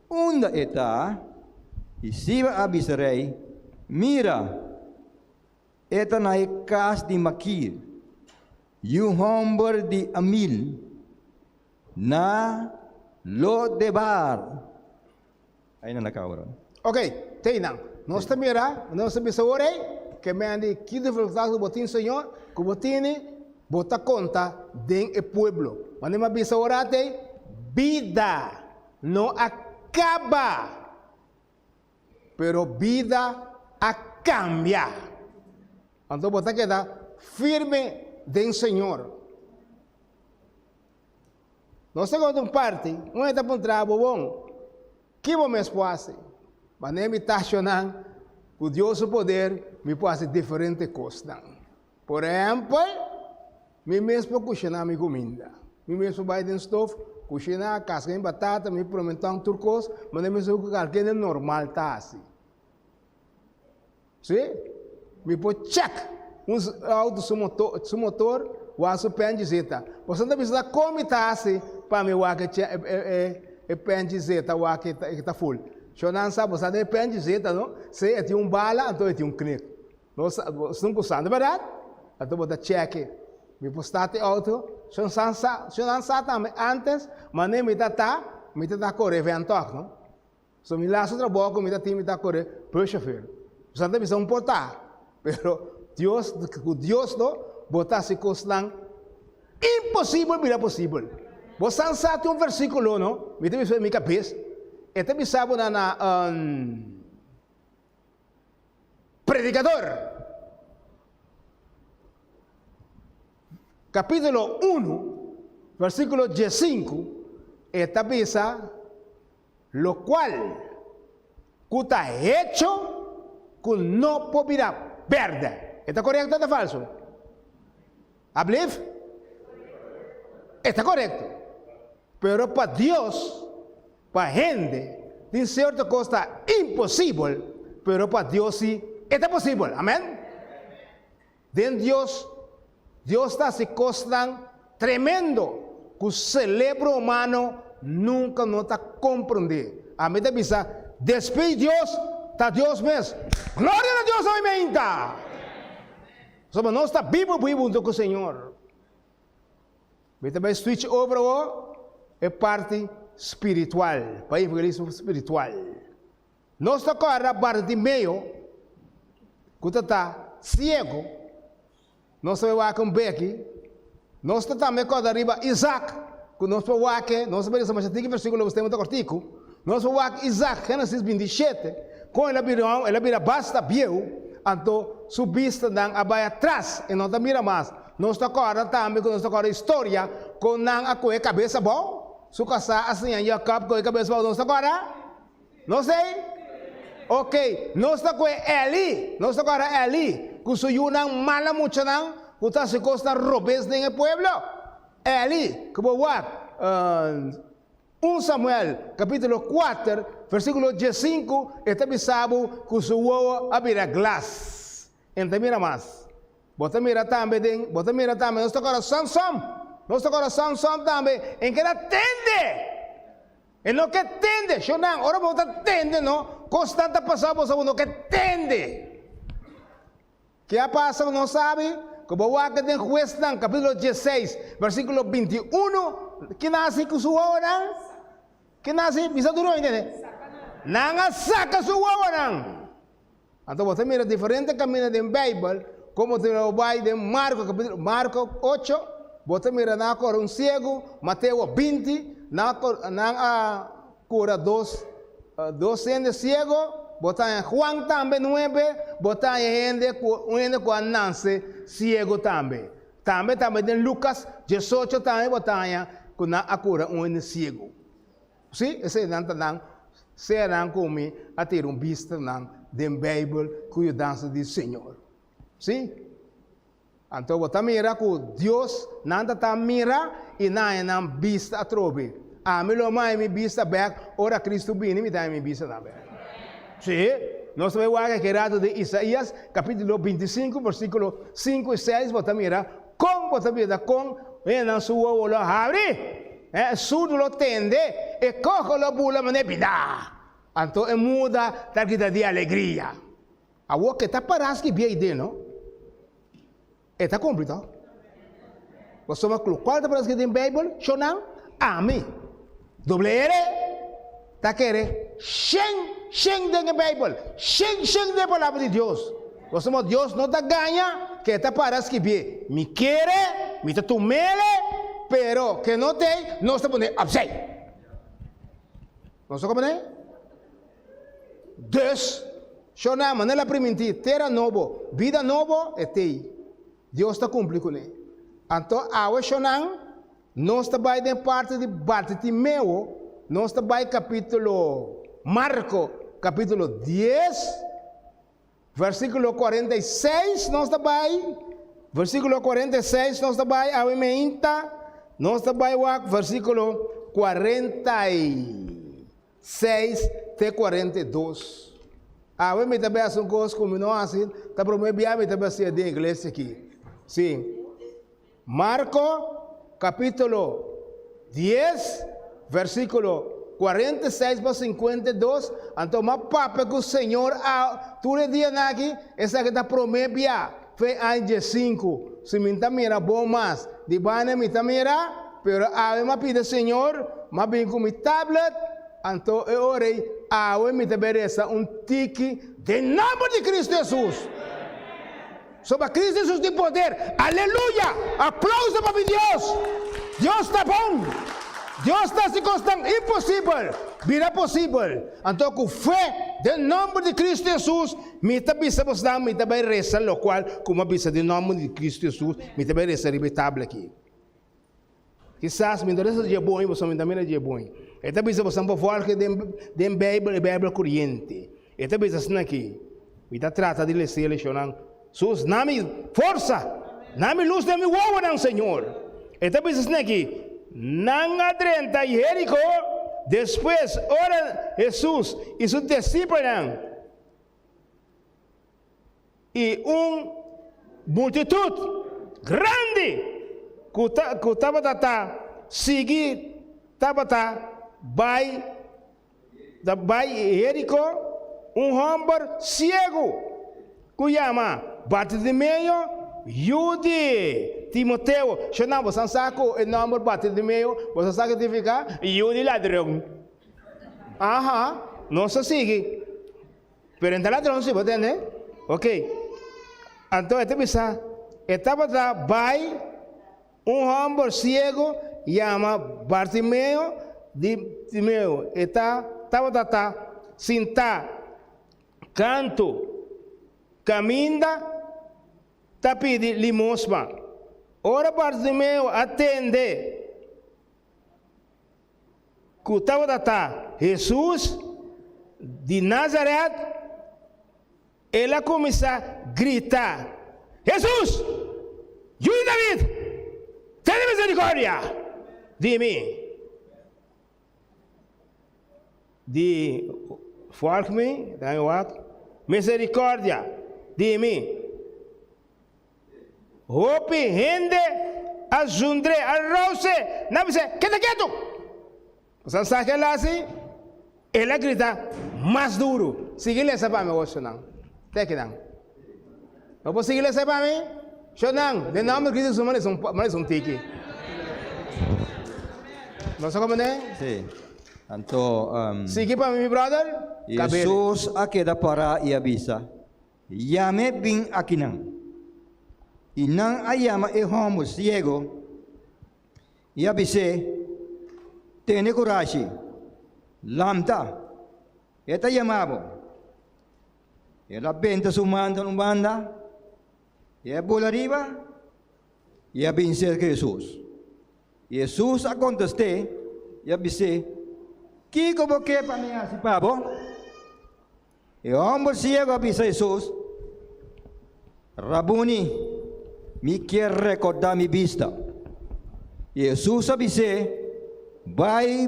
Unda e ta? I Siba a bisa rei, Mira, e ta na e kas di Makir, yu hòmber di Amil, Na Lo-debar. Ahí nan a kaba. Ok, te einan. Nos ta mira, nos ta bisa ora ei, ke men di ki difikultat ku bo tin, Señor, ku bo tini, bo ta konta den e pueblo. Mane mi a bisa ora atei, bida no a kaba, pero bida a kambia. Anto bo ta keda firme den Señor. Nos ta konta un parti, un hende ta puntra bo, Bon, ki bo mes por hasi? Manera mi ta ashonan, ku Dios su poder mi por hasi diferente kosnan. Por ehèmpel, mi mes por kushiná mi kuminda. Mi mes por bai den stof, kushiná, kaska mi batata, mi promentòn, tur kos, manera mi sa ku kalke hende normal ta hasi. Sí, mi por check un auto su motor, su motor wak su penchi zeta. Boso ta bisa kon mi ta hasi pa mi wak e e e penchi zeta wak e ta full. Sho nan sa bo sa den e penchi zeta no, si e tin un bala anto e tin un knik. No sa bo nunca usa, no berdad? Anto bo ta check e. Mi por start e auto, sho nan sa, sho nan sa tambe antes mane mi ta ta, mi ta ta kore ventòg no. So mi laatste trabou ku mi ta tin mi ta kore buschauffeur. Bo sa ta bisa un por ta, pero Dios ku Dios no bo ta hasi kosnan imposibel bira posibel. Bo san sa tin un versikulo no, mi ta bisa den mi kabes, e ta bisa bo na na Predikador kapítulo unu versikulo diesinku e ta bisa. Lokual ku ta hecho ku no por bira bèrdè. E ta korekto o ta falso? Ablief? E ta korekto. Pero pa Dios, pa hende, tin sierto kos ta imposibel, pero pa Dios si e ta posibel. Amen? Den Dios, Dios ta hasi kosnan tremendo ku selebro humano nunka no ta komprondé. Ami ta bisa, despí Dios ta Dios mes. Gloria na Dios awe meinta! Pasobra nos ta bibu bibu huntu ku Señor. Mi ta bai switch over awor e parti spiritual, pa evangelismo spiritual. Nos ta kòrda Bartimeo ku ta ta siego, nos ta bai wak un beki, nos ta tambe kòrda riba Isaac ku nos por wak e, nos ta bai lesa masha tiki versíkulo pasobra tempu ta kòrtiku, nos por wak Isaac Génesis 27 kon el a bira el a bira basta bieu, anto su bistanan a bai atras e no ta mira mas. Nos ta kòrda tambe ku nos ta kòrda historia kon nan a kohe kabes abou, su kasá a siña Jakòb kohe kabes abou, nos ta kòrda? No sei? Ok, nos ta kohe Eli, nos ta kòrda Eli ku su yunan mala muchanan ku ta hasi kosnan robes den e pueblo. Eli, ku bo wak 1 Samuel kapítulo kuater versíkulo diesinku e ta bisa bo ku su wowo a bira glas, e no ta mira mas. Bo ta mira tambe den, bo ta mira tambe, nos ta kòrda Samson, nos ta kòrda Samson tambe, e keda tende! E no ke tende, shonnan, ora bo ta tende no, kosnan ta pasa bo sa bo no ke tende. Ke a pasa ku nos sabi? Ku bo wak den Huesnan kapitulo dieseis, versikulo 21, ke nan hasi ku su wowonan? Ke nan hasi? Bisa duru mi tende. Nan a saka su wowonan. Anto bo ta mira diferente kaminda den Beibel, komo ta mira bo bai den Marko kapitulo, Marko ocho, bo ta mira nan a kore un siegu, Mateo 20, nan a nan a kura dos dos hende siego, bo ta haña Juan tambe nuebe, bo ta haña hende ku un hende ku a nase siegu tambe. Tambe tambe den Lukas 18 tambe bo ta haña ku nan a kura un hende siegu. Sí, eseinan ta nan seanan ku mi a tira un bista nan den Beibel ku yudansa di Señor. Sí. Anto bo ta mira ku Dios nan ta ta mira i nan haña nan bista atrobe. Ami lo haña mi bista bèk ora Kristu bini, mi ta haña mi bista nan bèk. Sí. Nos ta bai wak aki rato den Isaías kapítulo 25 versíkulo 5 i 6 bo ta mira kon bo ta bira kon hendenan su wowo lo habri. E surdu lo tende, e koho lo bula manera bida. Anto e muda ta grita di alegria. Awor ke ta pará skibí ei den no, e ta kumpli to. Pasobra lokual ta pará skibí den Beibel, shonnan, ami, doble ere, ta kere shen shen den e Beibel, shen shen den e Palabra di Dios. Pasobra Dios no ta gaña ke ta para skibié, Mi kere, mi ta tumele, pero ke no t'ei, nos ta pone opzij. Nos ta komprendé? Dus, shornan, manera el a primintí, tera nobo, bida nobo, e t'ei. Dios ta kumpli kuné. Anto awe shornan, nos ta bai den parti di Bartitimeo, nos ta bai kapítulo Marko, kapítulo dies, Versíkulo 46 nos ta bai, versíkulo 46 nos ta bai awe meinta, nos ta bai wak versíkulo 46 te 42. Awe mi ta bai hasi un kos ku mi no hasi, ta promé bia mi ta bai hasi den iglesia aki. Sí. Marko kapítulo 10, versíkulo 46 pa 52, anto m'a papia ku Señor a tur e dianan aki, esaki ta promé bia, fe aña 15, si mi ta mira bon mas, di banda mi ta mira, pero awe m'a pidi Señor, m'a bin ku mi tablet, anto e ora ei awe mi ta bai resa un tiki den nòmber di Kristu Hesus. Soba Cristo Jesus tin poder. Aleluya! Aplauso pa mi Dios! Dios ta bon! Dios ta haci cosnan imposibel bira posibel. Anto cu fe den nomber di Cristo Jesus mi ta bisa bosnan mi ta bay reza locual cu mi a bisa den nomber di Cristo Jesus mi ta bay reza riba e tabla aki. Kisas mi no resa dje bon, pasobra mi ta mira dje bon. E ta bisa boso pa volge den den Bijbel, e Bijbel Coriente. E ta bisa asina aki, Mi ta trata di lesa e leshonnan, Sus, na mi forsa, na mi lus den mi wowonan, Señor. E ta bisa asina aki, Nan a drenta Jeriko, despues ora Hesus i su disipelnan, I un multitut grandi ku ta ku tabata ta sigui tabata bai ta bai Jeriko, un hòmber siegu ku yama Bartimeo. Yu di Timoteo. Shonnan, boso a sa ku e nòmber Bartimeo, boso a sa ke signifiká? Yu di ladron. Aha, nos ta sigui. Pero e ta ladron si, bo tende? Ok. Anto e ta bisa, e tabata bai un hòmber siego yama Bartimeo di Timeo. E ta tabata ta sintá kantu kaminda ta pidi limosma. Ora Bartimeo a tende ku tabata ta Hesus di Nazaret, el a kuminsá grita, Hesus, Yu di David, tene miserikòrdia di mi! Di volg mi, dan mi wak, miserikòrdia di mi! Hopi hende a zundr'é, a rous'é, nan a bis'é, Keda ketu! Pasobra sa ke el a hasi? El a grita mas duru. Sigui lesa pa mi awor, shonnan. Te akinan. No por sigui lesa pa mi? Shonnan, den nòmber di Cristo Hesus, manda un, manda un tiki. Nos a komprendé? Sí. Anto, um, Sigui pa mi, mi bròder. Kab'é. Hesus a keda pará i a bisa, Yam'é bin akinan. I nan a yama e hòmber siego i a bis'é, Tene kurashi, lanta, e ta yama bo. El a benta su mantel un banda i a bula riba i a bin serka Hesus. Hesus a kontest'é i a bis'é, Kiko bo ke pa mi hasi pa bo? E hòmber siego a bisa Hesus, Rabuni, mi kier rekordá mi bista. I Hesus a bis'é, Bai,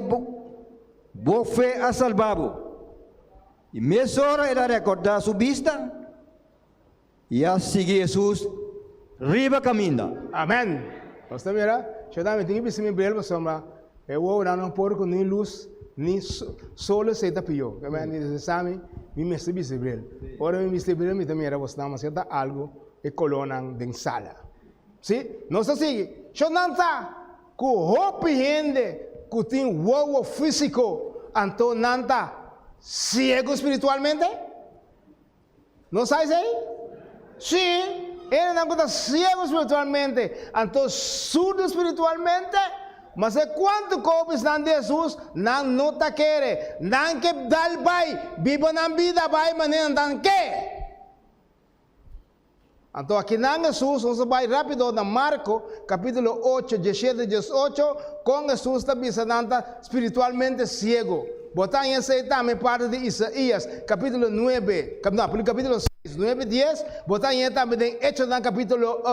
bo fe a salba bo. I mesora el a rekordá su bista i a sigui Hesus riba kaminda. Amèn! Nos ta mira, Shonda, mi tin ki bisti mi bril pasobra e wowonan no por ku ni lus ni solo esei ta pió. Amèn! Mi sa mi, mi mester bisti bril. Ora mi bisti bril mi ta mira bosnan maske ta algu e kolónan den sala. Si, nos ta sigui. Shonda ta ku hopi hende ku tin wowo físiko anto nan ta siegu spiritualmente? No sa esei? Sí, hendenan ku ta siegu spiritualmente, anto surdu spiritualmente, mase kuantu kobisnan di Hesus, nan no ta kere. Nan ke dal bai, biba nan bida bai manera nan ke. Anto akinan Hesus, nos a bai rápido na Marko, kapítulo ocho, diesshete, diesocho, kon Hesus ta bisa nan ta spiritualmente siego. Bo ta haña esei tambe parti di Isaías, kapítulo nuebe, no, kapítulo seis, nuebe, dies, bo ta haña tambe den Echonan kapítulo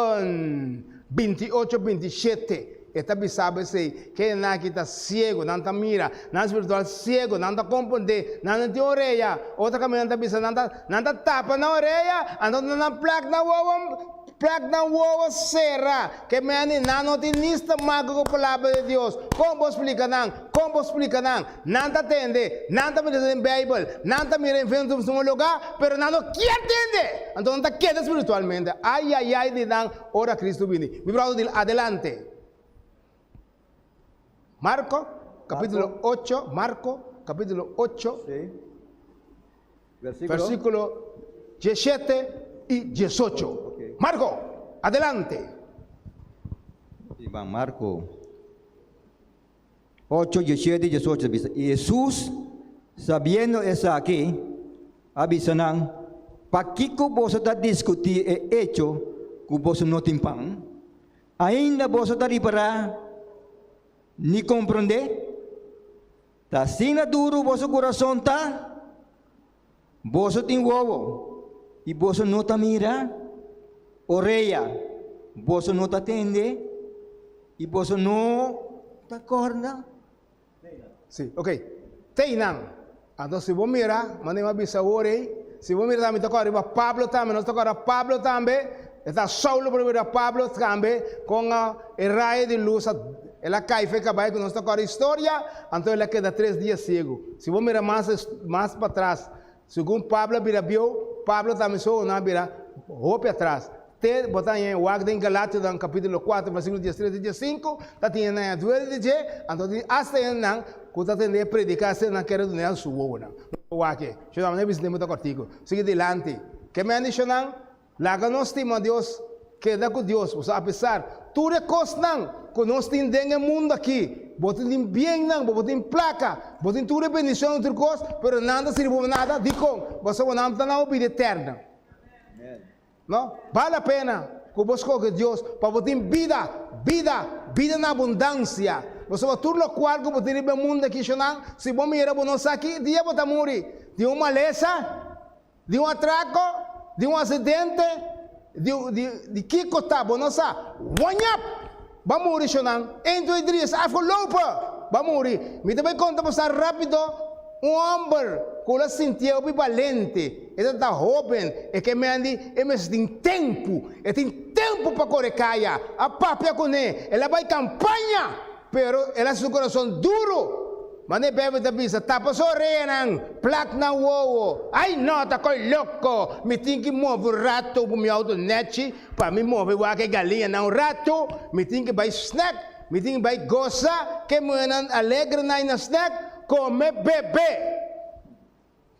bintiocho, bintishete. E ta bisa bo esei, Kendenan aki ta siego, nan ta mira, nan spiritual siego, nan ta komprondé, nan no tin orea. Otro kaminda nan ta bisa, nan ta, nan ta tapa nan orea, anto nan a plak nan wowo, plak nan wowo sera. Ke meni, nan no tin ni stomago ku palabra di Dios. Kon bo splika nan? Kon bo splika nan? Nan ta tende, nan ta mira den Beibel, nan ta mira inventu un lugá, pero nan no kier tende! Anto nan ta keda spiritualmente. Ai, ai, ai di nan Ora Cristo bini. Mi brother dil adelante. Marco, capítulo 8, Marco, capítulo 8, Sí. Versículo. versículo 17 y 18. Ok. Marco, adelante. Sí, ban, Marco 8, 17 y 18 bisa. Y Jesús, sabiendo esaki, a bisa nan, Pakiko boso ta diskutí e echo ku boso no tin pan? Ainda boso ta ripará ni komprondé? Ta asina duru boso kurason ta? Boso tin wowo i boso no ta mira, orea boso no ta tende i boso no ta kòrda. Sí, ok. Teinan. Anto si bo mira, manera mi a bisa awor ei, si bo mira tambe mi ta kòrda riba Pablo tambe, nos ta kòrda Pablo tambe, e ta Saulo pero mira Pablo tambe kon a e rayo di lus a el a kai fe kabai ku nos ta kòrda historia, anto el a keda tres dia siegu. Si bo mira mas mas patras, segun Pablo a bira bieu, Pablo tambe su ohonan a bira hopi atras. Te bo ta haña wak den Galationan kapítulo kuater versíkulo diestres te diesinku, ta tin nan a duele di dje, anto tin asta hendenan ku ta tende e prediká esei nan kere duna el su wowonan. Nos wak e. Shonnan manera bisa tempu ta kòrtiku. Sigui dilanti. Ke men di shonnan? Laga nos stima Dios, keda ku Dios, pasobra apesar tur e kosnan ku nos tin den e mundu aki, bo tin biennan, bo tin plaka, bo tin tur e bendishon i tur kos, pero nan ta sirbi bo pa nada. Dikon? Pasobra nan ta na bo bida eterno. No, bal la pena ku bo skohe Dios pa bo tin bida, bida, bida na abundansia. Pasobra tur lokual ku bo tin riba e mundu aki shonnan, si bo mira bo no sa ki dia bo ta muri, di un malesa, di un atrako, di un asidente, di di di kiko ta, bo no sa. Wañap! Bo a muri shonnan. Een, twee, drie, is afgelopen! Bo a muri. Mi ta bai konta bo sa rápido. Un hòmber ku lo sintié hopi balente, e ta ta hóben, e ke mendi e mester tin tempu, e tin tempu pa kore kaya, a papia kuné, el a bai kampaña, pero el a hasi su kurason duru. Manera e Beibel ta bisa, Tapa su oreanan, plak nan wowo. Ai no, ta koi loko! Mi tin ki move un ratu ku mi outo nèchi pa mi move wak e galiñanan un ratu, mi tin ki bai snack, mi tin ki bai gosa ku e muhénan alegre nan na snack. Come bebe!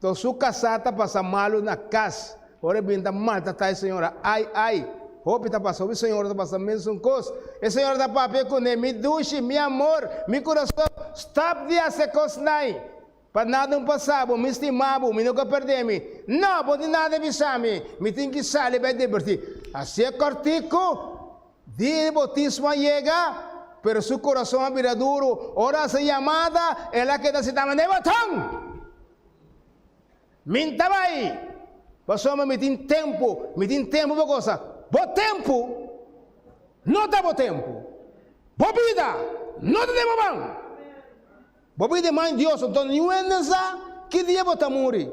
To su casá ta pasa malu na cas. Ora e bin ta maltratá e señora. Ai, ai! Hopi ta pasa, hopi señora ta pasa mesun cos. E señora ta papia cune, Mi dushi, mi amor, mi curason, stop di haci e cosnai! Pa nada un pasa bo, mi stima bo, mi no ke perde mi. No, bo tin nada bisa mi, mi tin ki sali bai diverti. Haci e cortico! Dia di boutismo a yega, pero su kurason a bira duru. Ora a hasi yamada, el a keda sintá manera boton! Mi n'ta bai, pasobra mi tin tempu, mi tin tempu pa gosa. Bo tempu no ta bo tempu. Bo bida no ta den bo man. Bo pidi man Dios, anto niun hende sa ki dia bo ta muri.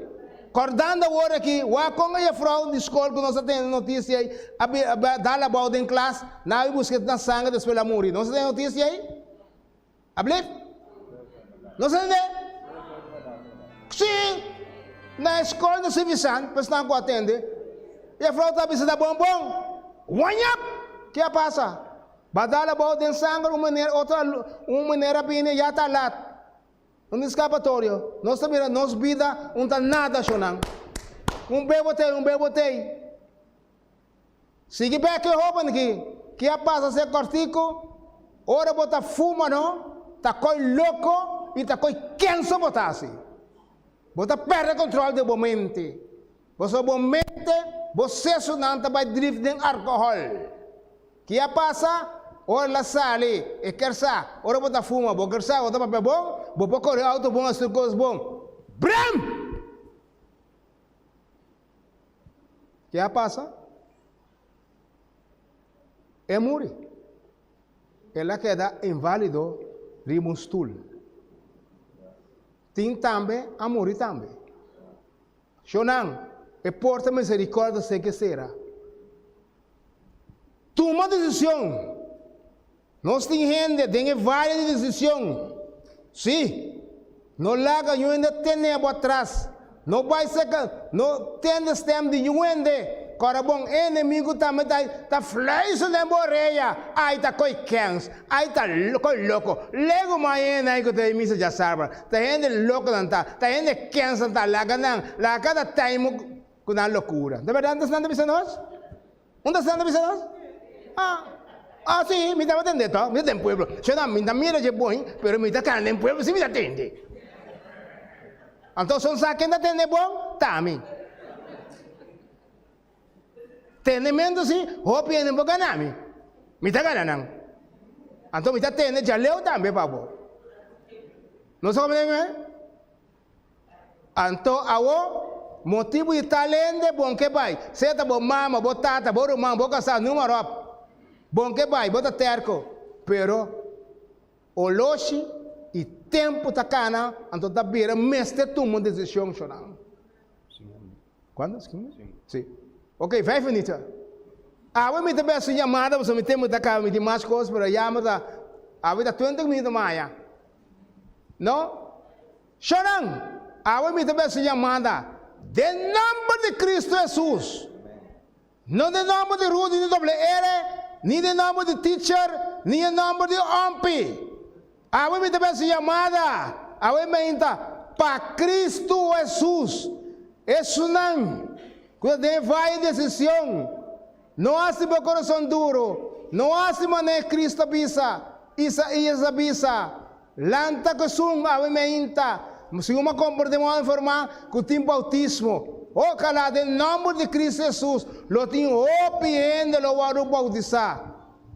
Kordando awor aki, wak kon e jefrou di skol ku nos a tende notisia ei a dal abou den klas, nan a buska na sanger despues el a muri. Nos a tende notisia ei? Ablief? Nos a tende? Si! Na e skol na Sivisan, pa esnan ku a tende, jefrou ta bisa ta bon bon. Wañap! Ke a pasa? Badal abou den sanger un manera otro un manera bini ya ta lat. Un escapatorio. Nos ta mira nos bida un ta nada shonan. Un bebo tey un bebo tey. Sigui bek e hoben aki ki a pasa se cortico ora bo ta fuma no ta coy loco y ta coy kenso bo ta haci. Bo ta perde control di bo mente. Pasobra bo mente bo sesonan ta bay drift den alcohol. Ki a pasa? Ora el a sali, e ker sa. Ora bo ta fuma, bo ker sa, bo ta papia bon, bo por kore auto bon, hasi tur kos bon. Bram! Ki a pasa? E muri. El a keda invalido riba un stul. Tin tambe a muri tambe. Shonnan, e porta misericordia seke sera. Tuma decision. Nos tin hende den e valle di decision. Sí. No laga niun hende tene bo atras. No bai seka, no tende stem di niun hende. Kòrda bon, e enemigu tambe ta ta fluister den bo orea. Ai ta koi kens. Ai ta koi loko. Legu mañana ei ku ta e misa djasabra. Ta hende loko nan ta. Ta hende kens nan ta. Laga nan, laga kada taimu ku nan lokura. Ta bèrdat nan ta bisa nos? Unda esnan ta bisa nos? Ah, ah si, mi tabata tende to, mi ta den pueblo. Shona, mi ta mira dje bon, pero mi ta kana den pueblo si mi ta tende. Anto son sa ken ta tende bon? Ta mi. Tendementu si, hopi hende por gana mi. Mi ta gana nan. Anto mi ta tende djaleu tambe pa bo. No sa como ta Anto awo, motibu di tal hende bon ke bai, sea ta bo mama, bo tata, bo ruman, bo kasá, noem maar op. Bon ke bai, bo ta terko, pero oloshi i tempu ta kana, anto ta bira mester tuma un desishon, shonnan. Kuantu? Si. Ok, vijf minuten. Awe mi ta bes un yamada pasobra mi tempu ta kaba, mi tin mas kos, pero yama ta, awe ta twintig minuten maya. No? Shonnan, awe mi ta bes un yamada den nomber di Cristo Jesus. No den nòmber di Rudy ni doble ere, ni den nòmber di teacher, ni den nòmber di Ompi. Awe mi ta bes yamada, awe meinta, pa Cristo Hesus. Esunnan ku ta den vaye di desishon, no hasi bo kurason duru, no hasi manera Cristo a bisa, Isaías a bisa, Lanta ku esun awe meinta, segun mi a komprendé mi a informá ku tin boutismo. Ojalá den nòmber di Cristo Hesus lo tin hopi hende lo wòrdu boutisá.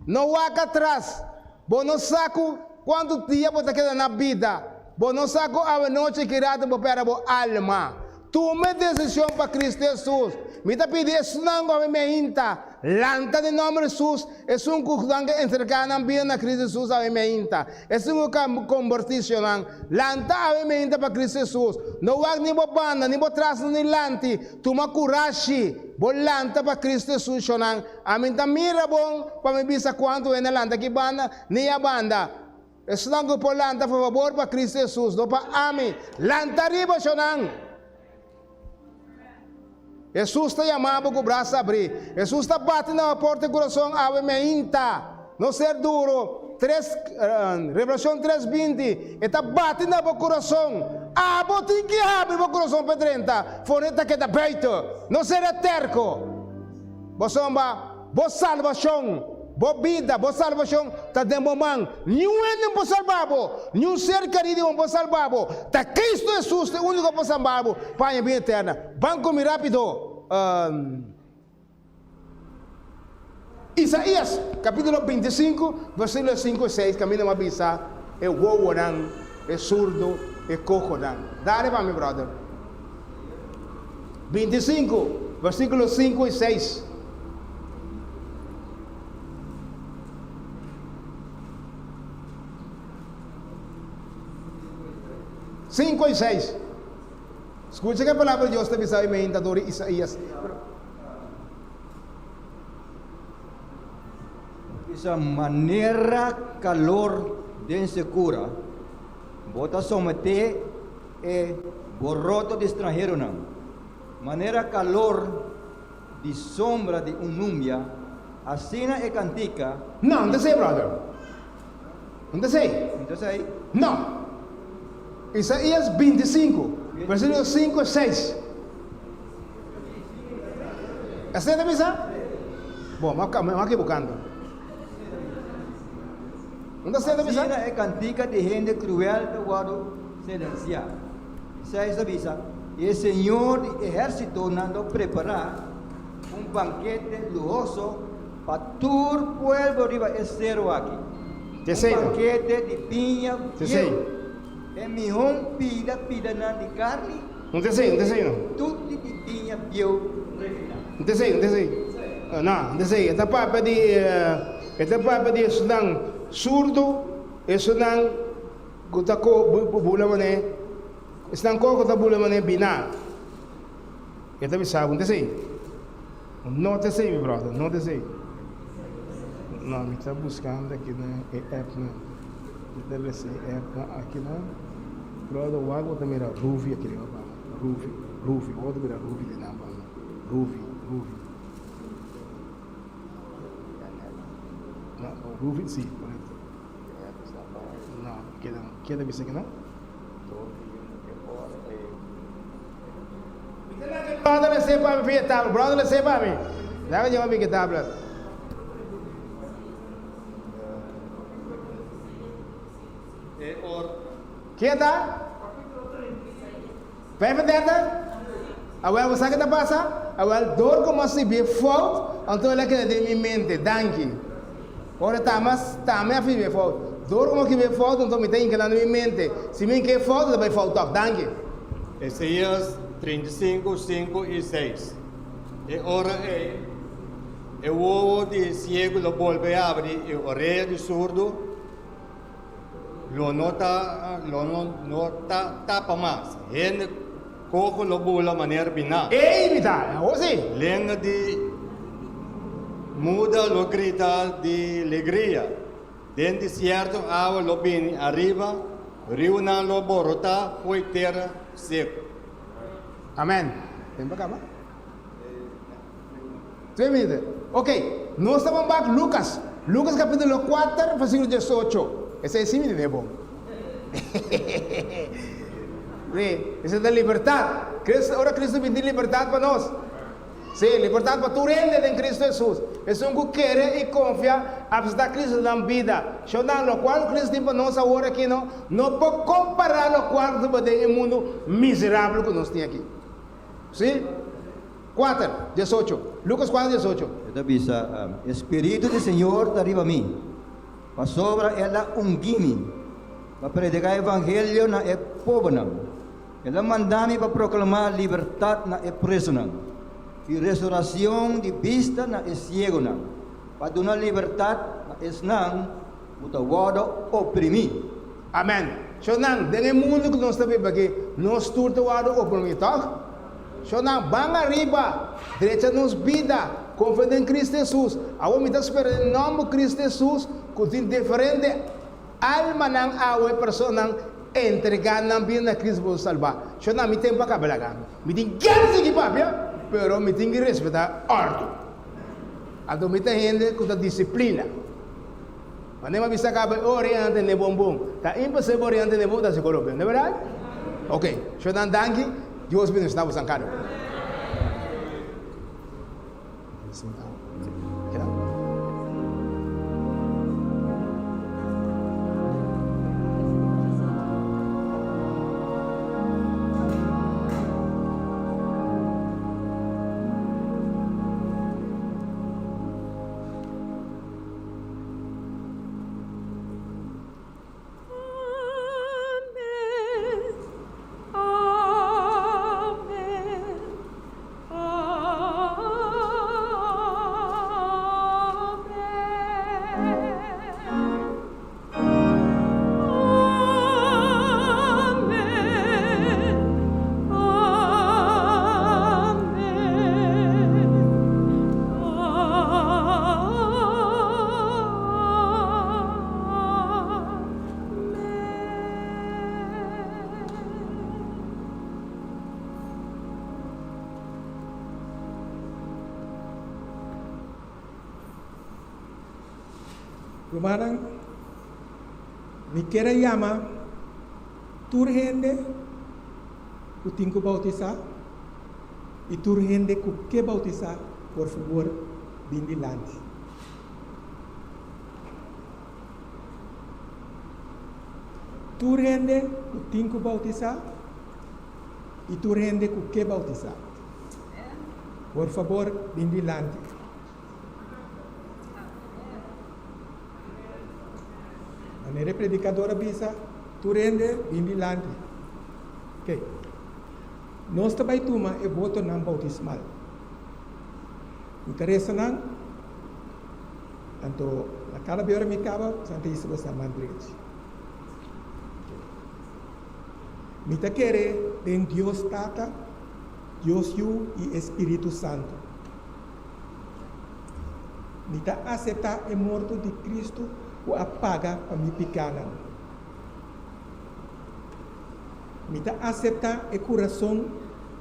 No wak atras. Bo no sa ku kuantu dia bo ta keda na bida. Bo no sa ku awenochi ki rato bo pèrdè bo alma. Tuma e desishon pa Kristu Hesus. Mi ta pidi esunnan ku awe meinta, lanta den nòmber di Hesus. Esun ku nan ke entregá nan bida na Kristu Hesus awe meinta. Esun ku ka kombertí shonnan, lanta awe meinta pa Kristu Hesus. No wak ni bo banda, ni bo tras, ni lanti. Tuma kurashi, bo lanta pa Kristu Hesus shonnan. Ami ta mira bon pa mi bisa kuantu hende lanta ki banda ni a banda. Esnan ku por lanta pa fabor pa Kristu Hesus, no pa ami. Lanta riba, shonnan! Hesus ta yama bo ku brasa abrí. Hesus ta bati na bo porta di kurason awe meinta. No ser duro. Tres, Revelashon tres 20, E ta bati na bo kurason. Abo tin ki habri bo kurason pa e drenta, for e ta keda buiten. No ser eterko. Bo somba, bo salbashon, bo bida, bo salbashon ta den bo man. Niun hende no por salba bo, niun ser kerí di bo no por salba bo. Ta Kristu Hesus ta e úniko ku por salba bo pa haña bida eterna. Ban ku mi rápido. Isaías kapítulo 25, versíkulo 5 i 6 kaminda mi a bisa e wowonan, e surdu, e kohonan. Dale pa mi, bròder. 25, versíkulo 5 i 6. Sinku i seis. Skucha ke palabra di Dios ta bisa e meintador di Isaías. Bisa manera kalor den sekura, bo ta someté E boroto di stranheronan, manera kalor di sombra di un numbia, asina e kantika. No, no ta esei, brother. No ta esei. No ta esei? No. Isaías 25, versíkulo 5 i 6. Esei ta bisa? Bon, mi a kibukando. No ta esei ta bisa? Asina e kantika di hende kruel ta wòrdu silensiá. Isaías ta bisa, E Señor di ehérsitonan lo prepará un bankete luhoso pa tur pueblo riba e seru aki, un bankete di biña bieu, e mihó pida pidanan di karni i tutti di biña bieu refiná. No, no ta esei. E ta papia di, e ta papia di esunnan surdu, esunnan ku ta ko bula manera, esnan koko ta bula manera biná. E ta bisa bo, no ta esei. No ta esei, mi brother, no ta esei. No, mi ta buskando aki na e app nan. Mi ta lesa e app nan aki nan. Brother, wak bo ta mira Ruvi aki riba banda. Ruvi, Ruvi, wak bo ta mira Ruvi den nan banda. Ruvi, Ruvi. No, Ruvi, si, korekto. No, keda, keda bisa ki no? Brother le sê pa mi pidi tabla, brother le sê pa mi. Dame lleva mi tabla. Ken ta? 35? Awel, bo sa ke ta pasa? Awel, dor ku mi a sibi e fout, anto el a keda den mi mente. Danki. Ora ta mi a sibi e fout. Dor ku mi a sibi e fout, anto mi ta hinka nan den mi mente. Si mi hinka e fout, e ta bai fout tòg. Danki. Isaías 35, 5 i 6 E ora ei, e wowo di siegu lo bolbe habri i orea di surdu Lo no ta lo no no ta tapa mas. Hende koho lo bula manera biná. Ey mi ta, awor si. Lenga di muda lo grita di legria. Den desierto awa lo bini ariba, riunan lo borotá fo'i tera seku. Amen. Tempu a kaba? Twee minuten. Ok, nos ta ban bak Lucas. Lucas capítulo 4, versículo 18. Esei sí mi tene bon. Sí, esei ta libertad. Cristo, ora Cristo bin tin libertad pa nos. Sí, libertad pa tur hende den Cristo Hesus. Esun ku kere i konfia, apseptá Cristo nan bida. Shonnan, lokual ku Cristo tin pa nos awor aki no, no por kompará lokual ku ta den e mundu miserabel ku nos tin aki. Sí? Kuater, diesocho. Lukas kuater, diesocho. E ta bisa, E Spiritu di Señor ta riba mi, pasobra El a ungí mi pa prediká evangelio na e pobernan. El a manda mi pa proklamá libertat na e presonan i restoracion di bista na e ciegonan, pa duna libertat na esnan ku ta wòrdu oprimí. Amen. Shownan, den e mundu ku nos ta biba aki, nos tur ta wòrdu oprimí, tòg? Shownan, ban ariba, drecha nos bida, konfia den Kristu Hesus. Awor mi ta spera den nòmber Kristu Hesus ku tin diferente almanan awe, personanan entregá nan bida na Kristu pa por salbá. Shownan, mi tempu a kaba laga. Mi tin gana sigui papia, pero mi tin ki respetá òrdu. Anto mi ta hende ku ta disiplina. Manera mi a bisa kaba e oriente n'e bon bon. Ta imposibel oriente n'e bon ta hasi kolo bon, no berdad? Ok, shornan danki, Dios bendiciona bosan kada un. Amen, amen, amen. Amen, amen, Rumannan, mi kier a yama tur hende ku tin ku bautisá i tur hende ku ke bautisá, por fabor bin dilanti. Tur hende ku tin ku bautisá i tur hende ku ke bautisá, por fabor bin dilanti. Manera e predikador a bisa, tur hende bin dilanti. Oke. Nos ta bai tuma e votonan boutismal. Mi ta resa nan, anto na kada be ora mi kaba, Santa Isa bo sa man drechi. Mi ta kere den Dios Tata, Dios Yu i e Spiritu Santu. Mi ta aseptá e morto di Kristu ku a paga pa mi pikánan. Mi ta aseptá e kurason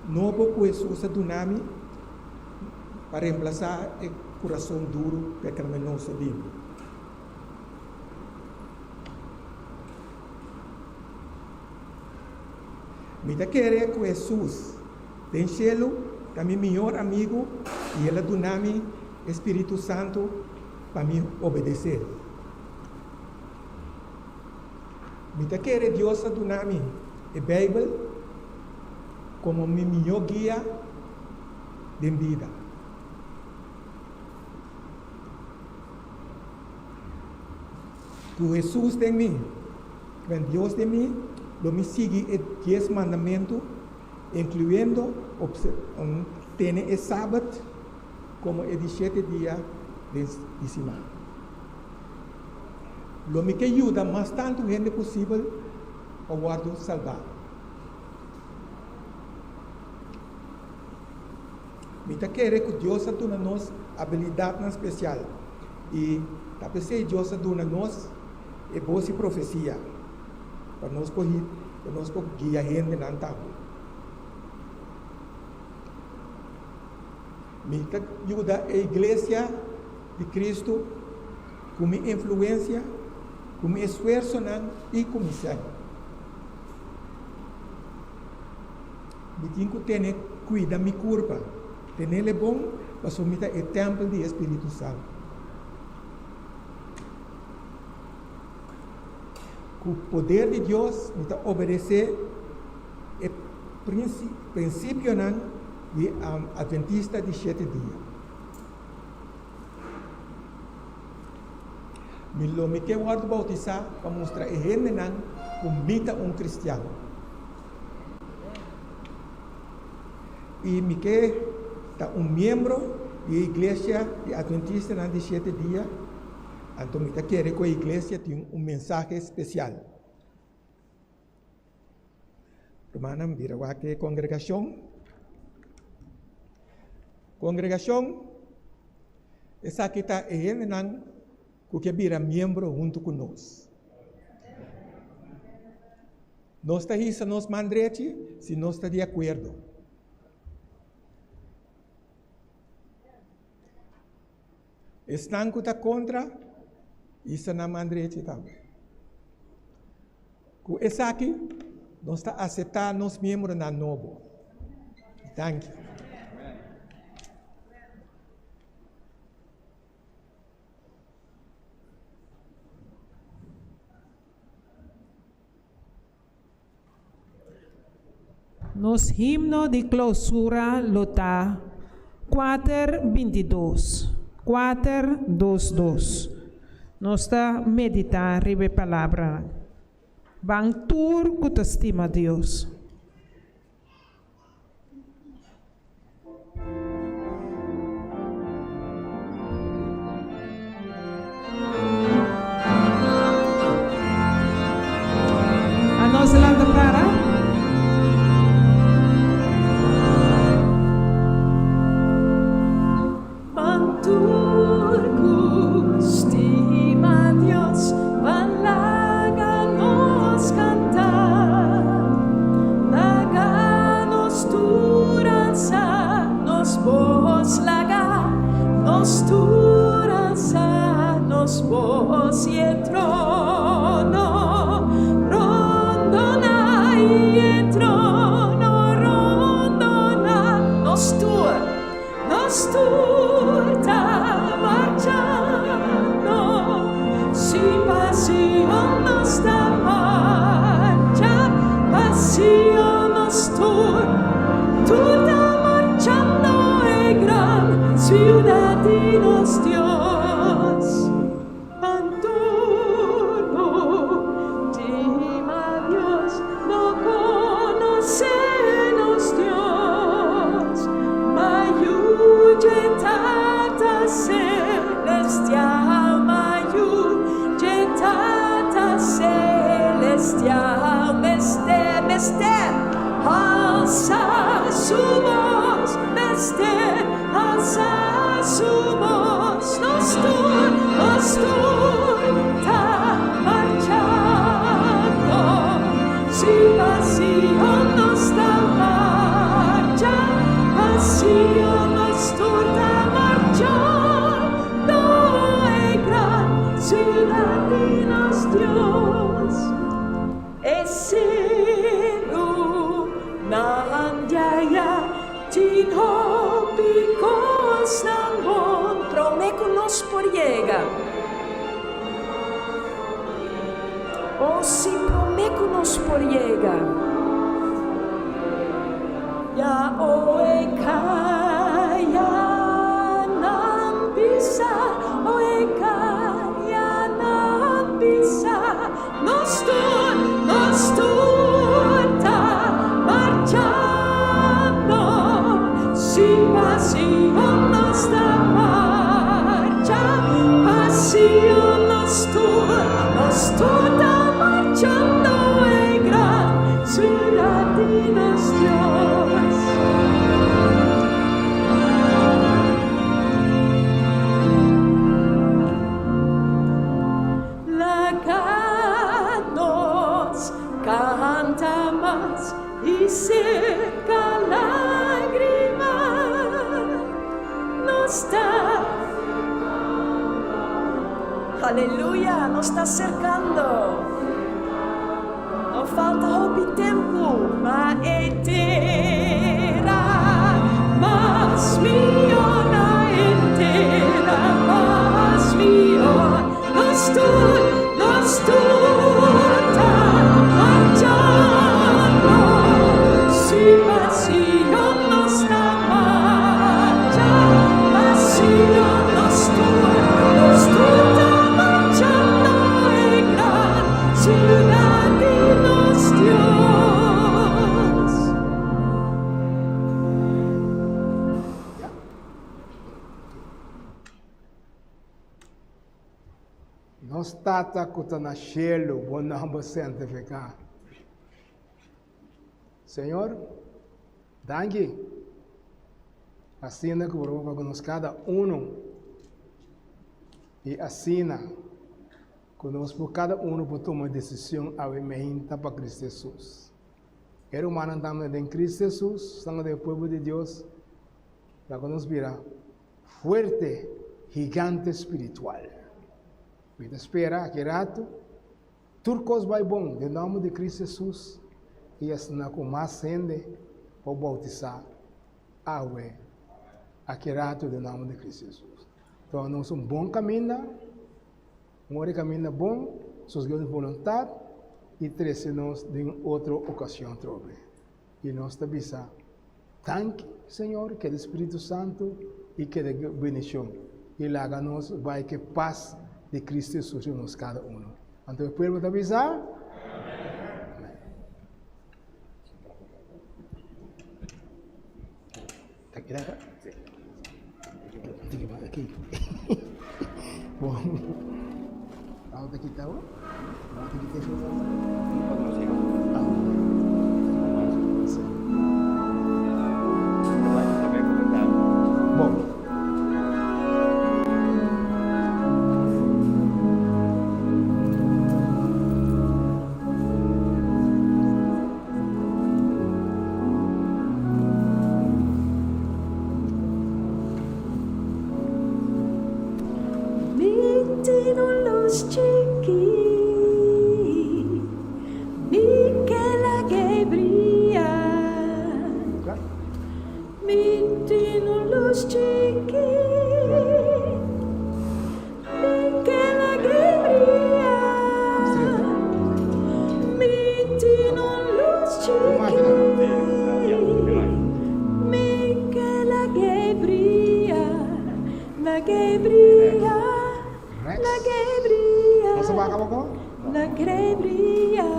nobo ku Hesus a duna mi pa remplasá e kurason duru pekaminoso di mi. Mi ta kere ku Hesus den shelu ta mi mihor amigu i el a duna mi e spiritu santu pa mi obedesé. Mi ta kere Dios a duna mi e Beibel komo mi mihó guia den bida. Ku Hesus den mi, kwen Dios den mi, lo mi sigui e dies mandamentu, inkluyendo tene e Sabat komo e di shete dia den di siman. Lo mi ke yuda mas tantu hende posibel pa wòrdu salbá. Mi ta kere ku Dios a duna nos abilidatnan spesial i ta p'esei Dios a duna nos e bos di profesia pa nos por pa nos por guia hendenan tambe. Mi ta yuda e Iglesia di Cristo ku mi influensia, ku mi esfuersonan i ku mi sèn. Mi tin ku tene kuida mi kurpa, tenel e bon, pasobra mi ta e tèmpel di e Spiritu Santu. Ku poder di Dios mi ta obedesé e prinsipionan di Adventista di Shete Dia. Mi lo mi ke wòrdu boutisá pa mustra e hendenan ku mi ta un kristian. I mi ke ta un miembro di e Iglesia di Adventistanan di Shete Dia, anto mi ta kere ku e iglesia tin un mensahe spesial. Rumannan, bira wak e kongregashon. Kongregashon, esaki ta e hendenan ku ke bira miembro huntu ku nos. Nos ta hisa nos man drechi si nos ta di akuerdo. Esnan ku ta kontra, hisa nan man drechi tambe. Ku esaki nos ta aseptá nos miembronan nobo. Danki. Nos himno di klousura lo ta kuater bintidos, kuater dos dos. Nos ta meditá riba e palabranan. Ban tur ku ta stima Dios. A nos lanta para. Ban tur ku stima Dios, ban laga nos kanta. Laga nos tur alsa nos bos, laga nos tur alsa nos bos i e trono rondona, i e trono rondona nos tur. Nos tur ta marchando, si pa Sion nos ta marcha, pa Sion nos tur, tur ta marchando e gran ciudad di nos Dios. Anto stima Dios, no conoce nos Dios, ma yu dje Tata Celestial, ma yu dje Tata Celestial, mester, mester alsa su bos, mester alsa su bos, nos tur, nos tur ta marchando, si pa Sion nos ta marcha, pa Sion nos tur ta marchando, e gran ciudad di nos Dios. E seru nan djaya tin hopi kosnan bon promé ku nos por yega. O si promé ku nos por yega. Ya o e kayanan bisa, o e kayanan bisa. Nos tur, nos tur ta marchando, si pa Sion nos ta marcha, pa Sion nos tur, nos tur ta marchando e gran ciudad di nos Dios. Laga nos canta mas y seca lagrima. Aleluya, nos ta aserkando. No falta hopi tempu, ma e tera mas mihó na e tera mas mihó. Nos tur, nos tur ta marchando, si pa Sion nos ta marcha, pa Sion nos tur, nos tur ta marchando e gran siudat di nos Dios. Nos Tata ku ta na shelu, bo nòmber santifiká. Señor, danki. Asina ku bo roba pa ku nos kada unu i asina ku nos por kada unu por tuma desishon awe meinta pa Kristu Hesus. E rumannan tambe den Kristu Hesus, esnan den e pueblo di Dios, laga nos bira fuerte gigante spiritual. Mi ta spera aki ratu tur kos bai bon den nòmber di Kristu Hesus i asina ku mas hende por boutisá awe aki ratu den nòmber di Kristu Hesus. Tuma nos un bon kaminda, un ora di kaminda bon, sosg'é nos boluntat i trese nos den un otro okashon atrobe. I nos ta bisa, Danki, Señor, keda Spiritu Santu i keda bendishon, i laga nos bai ku e pas di Kristu Hesus riba nos kada uno. Anto e pueblo ta bisa, Amen. Mi tin un lus chikí, mi ke lag'é bria. Mi tin un lus chikí, mi ke lag'é bria. Mi tin un lus chikí, mi ke lag'é bria. Lag'é bria, lag'é bria, lag'é bria.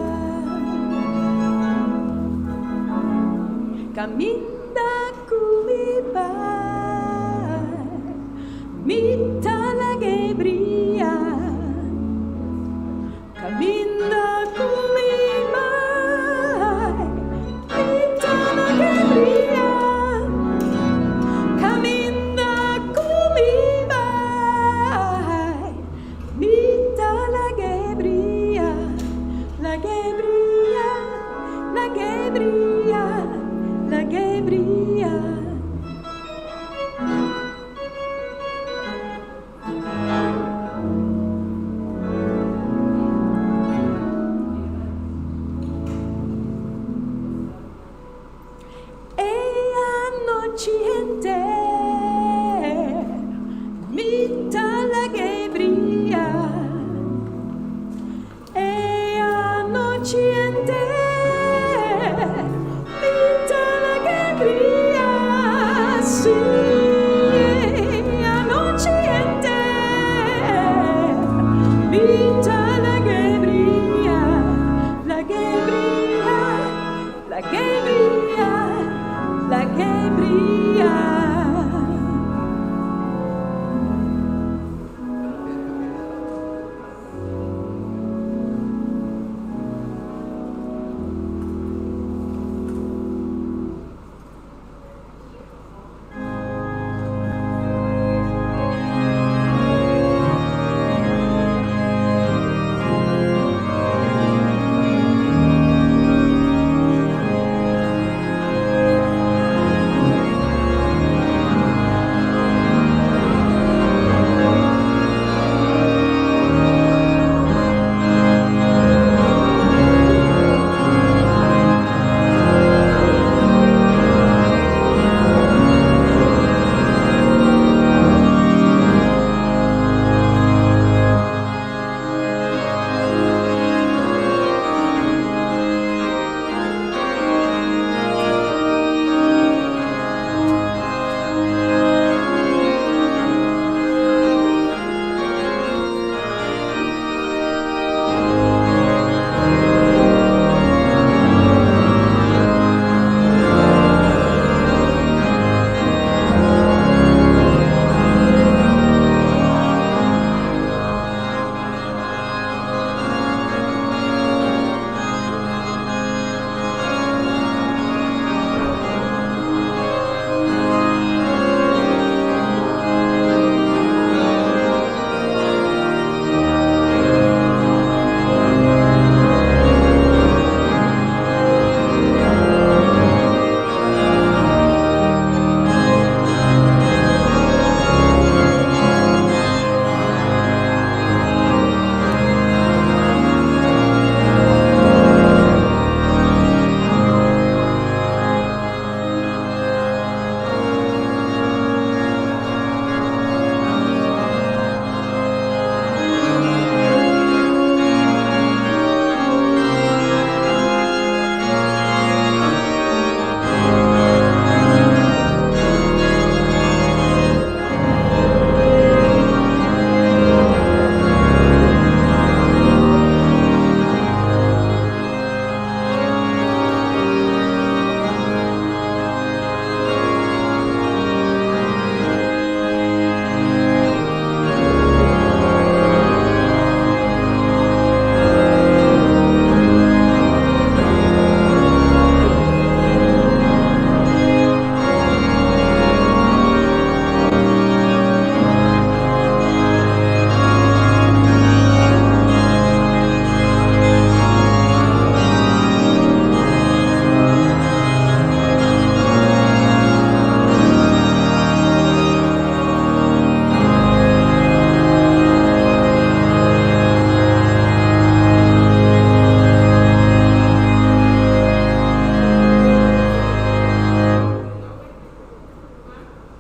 Kaminda ku mi bai, mi ta.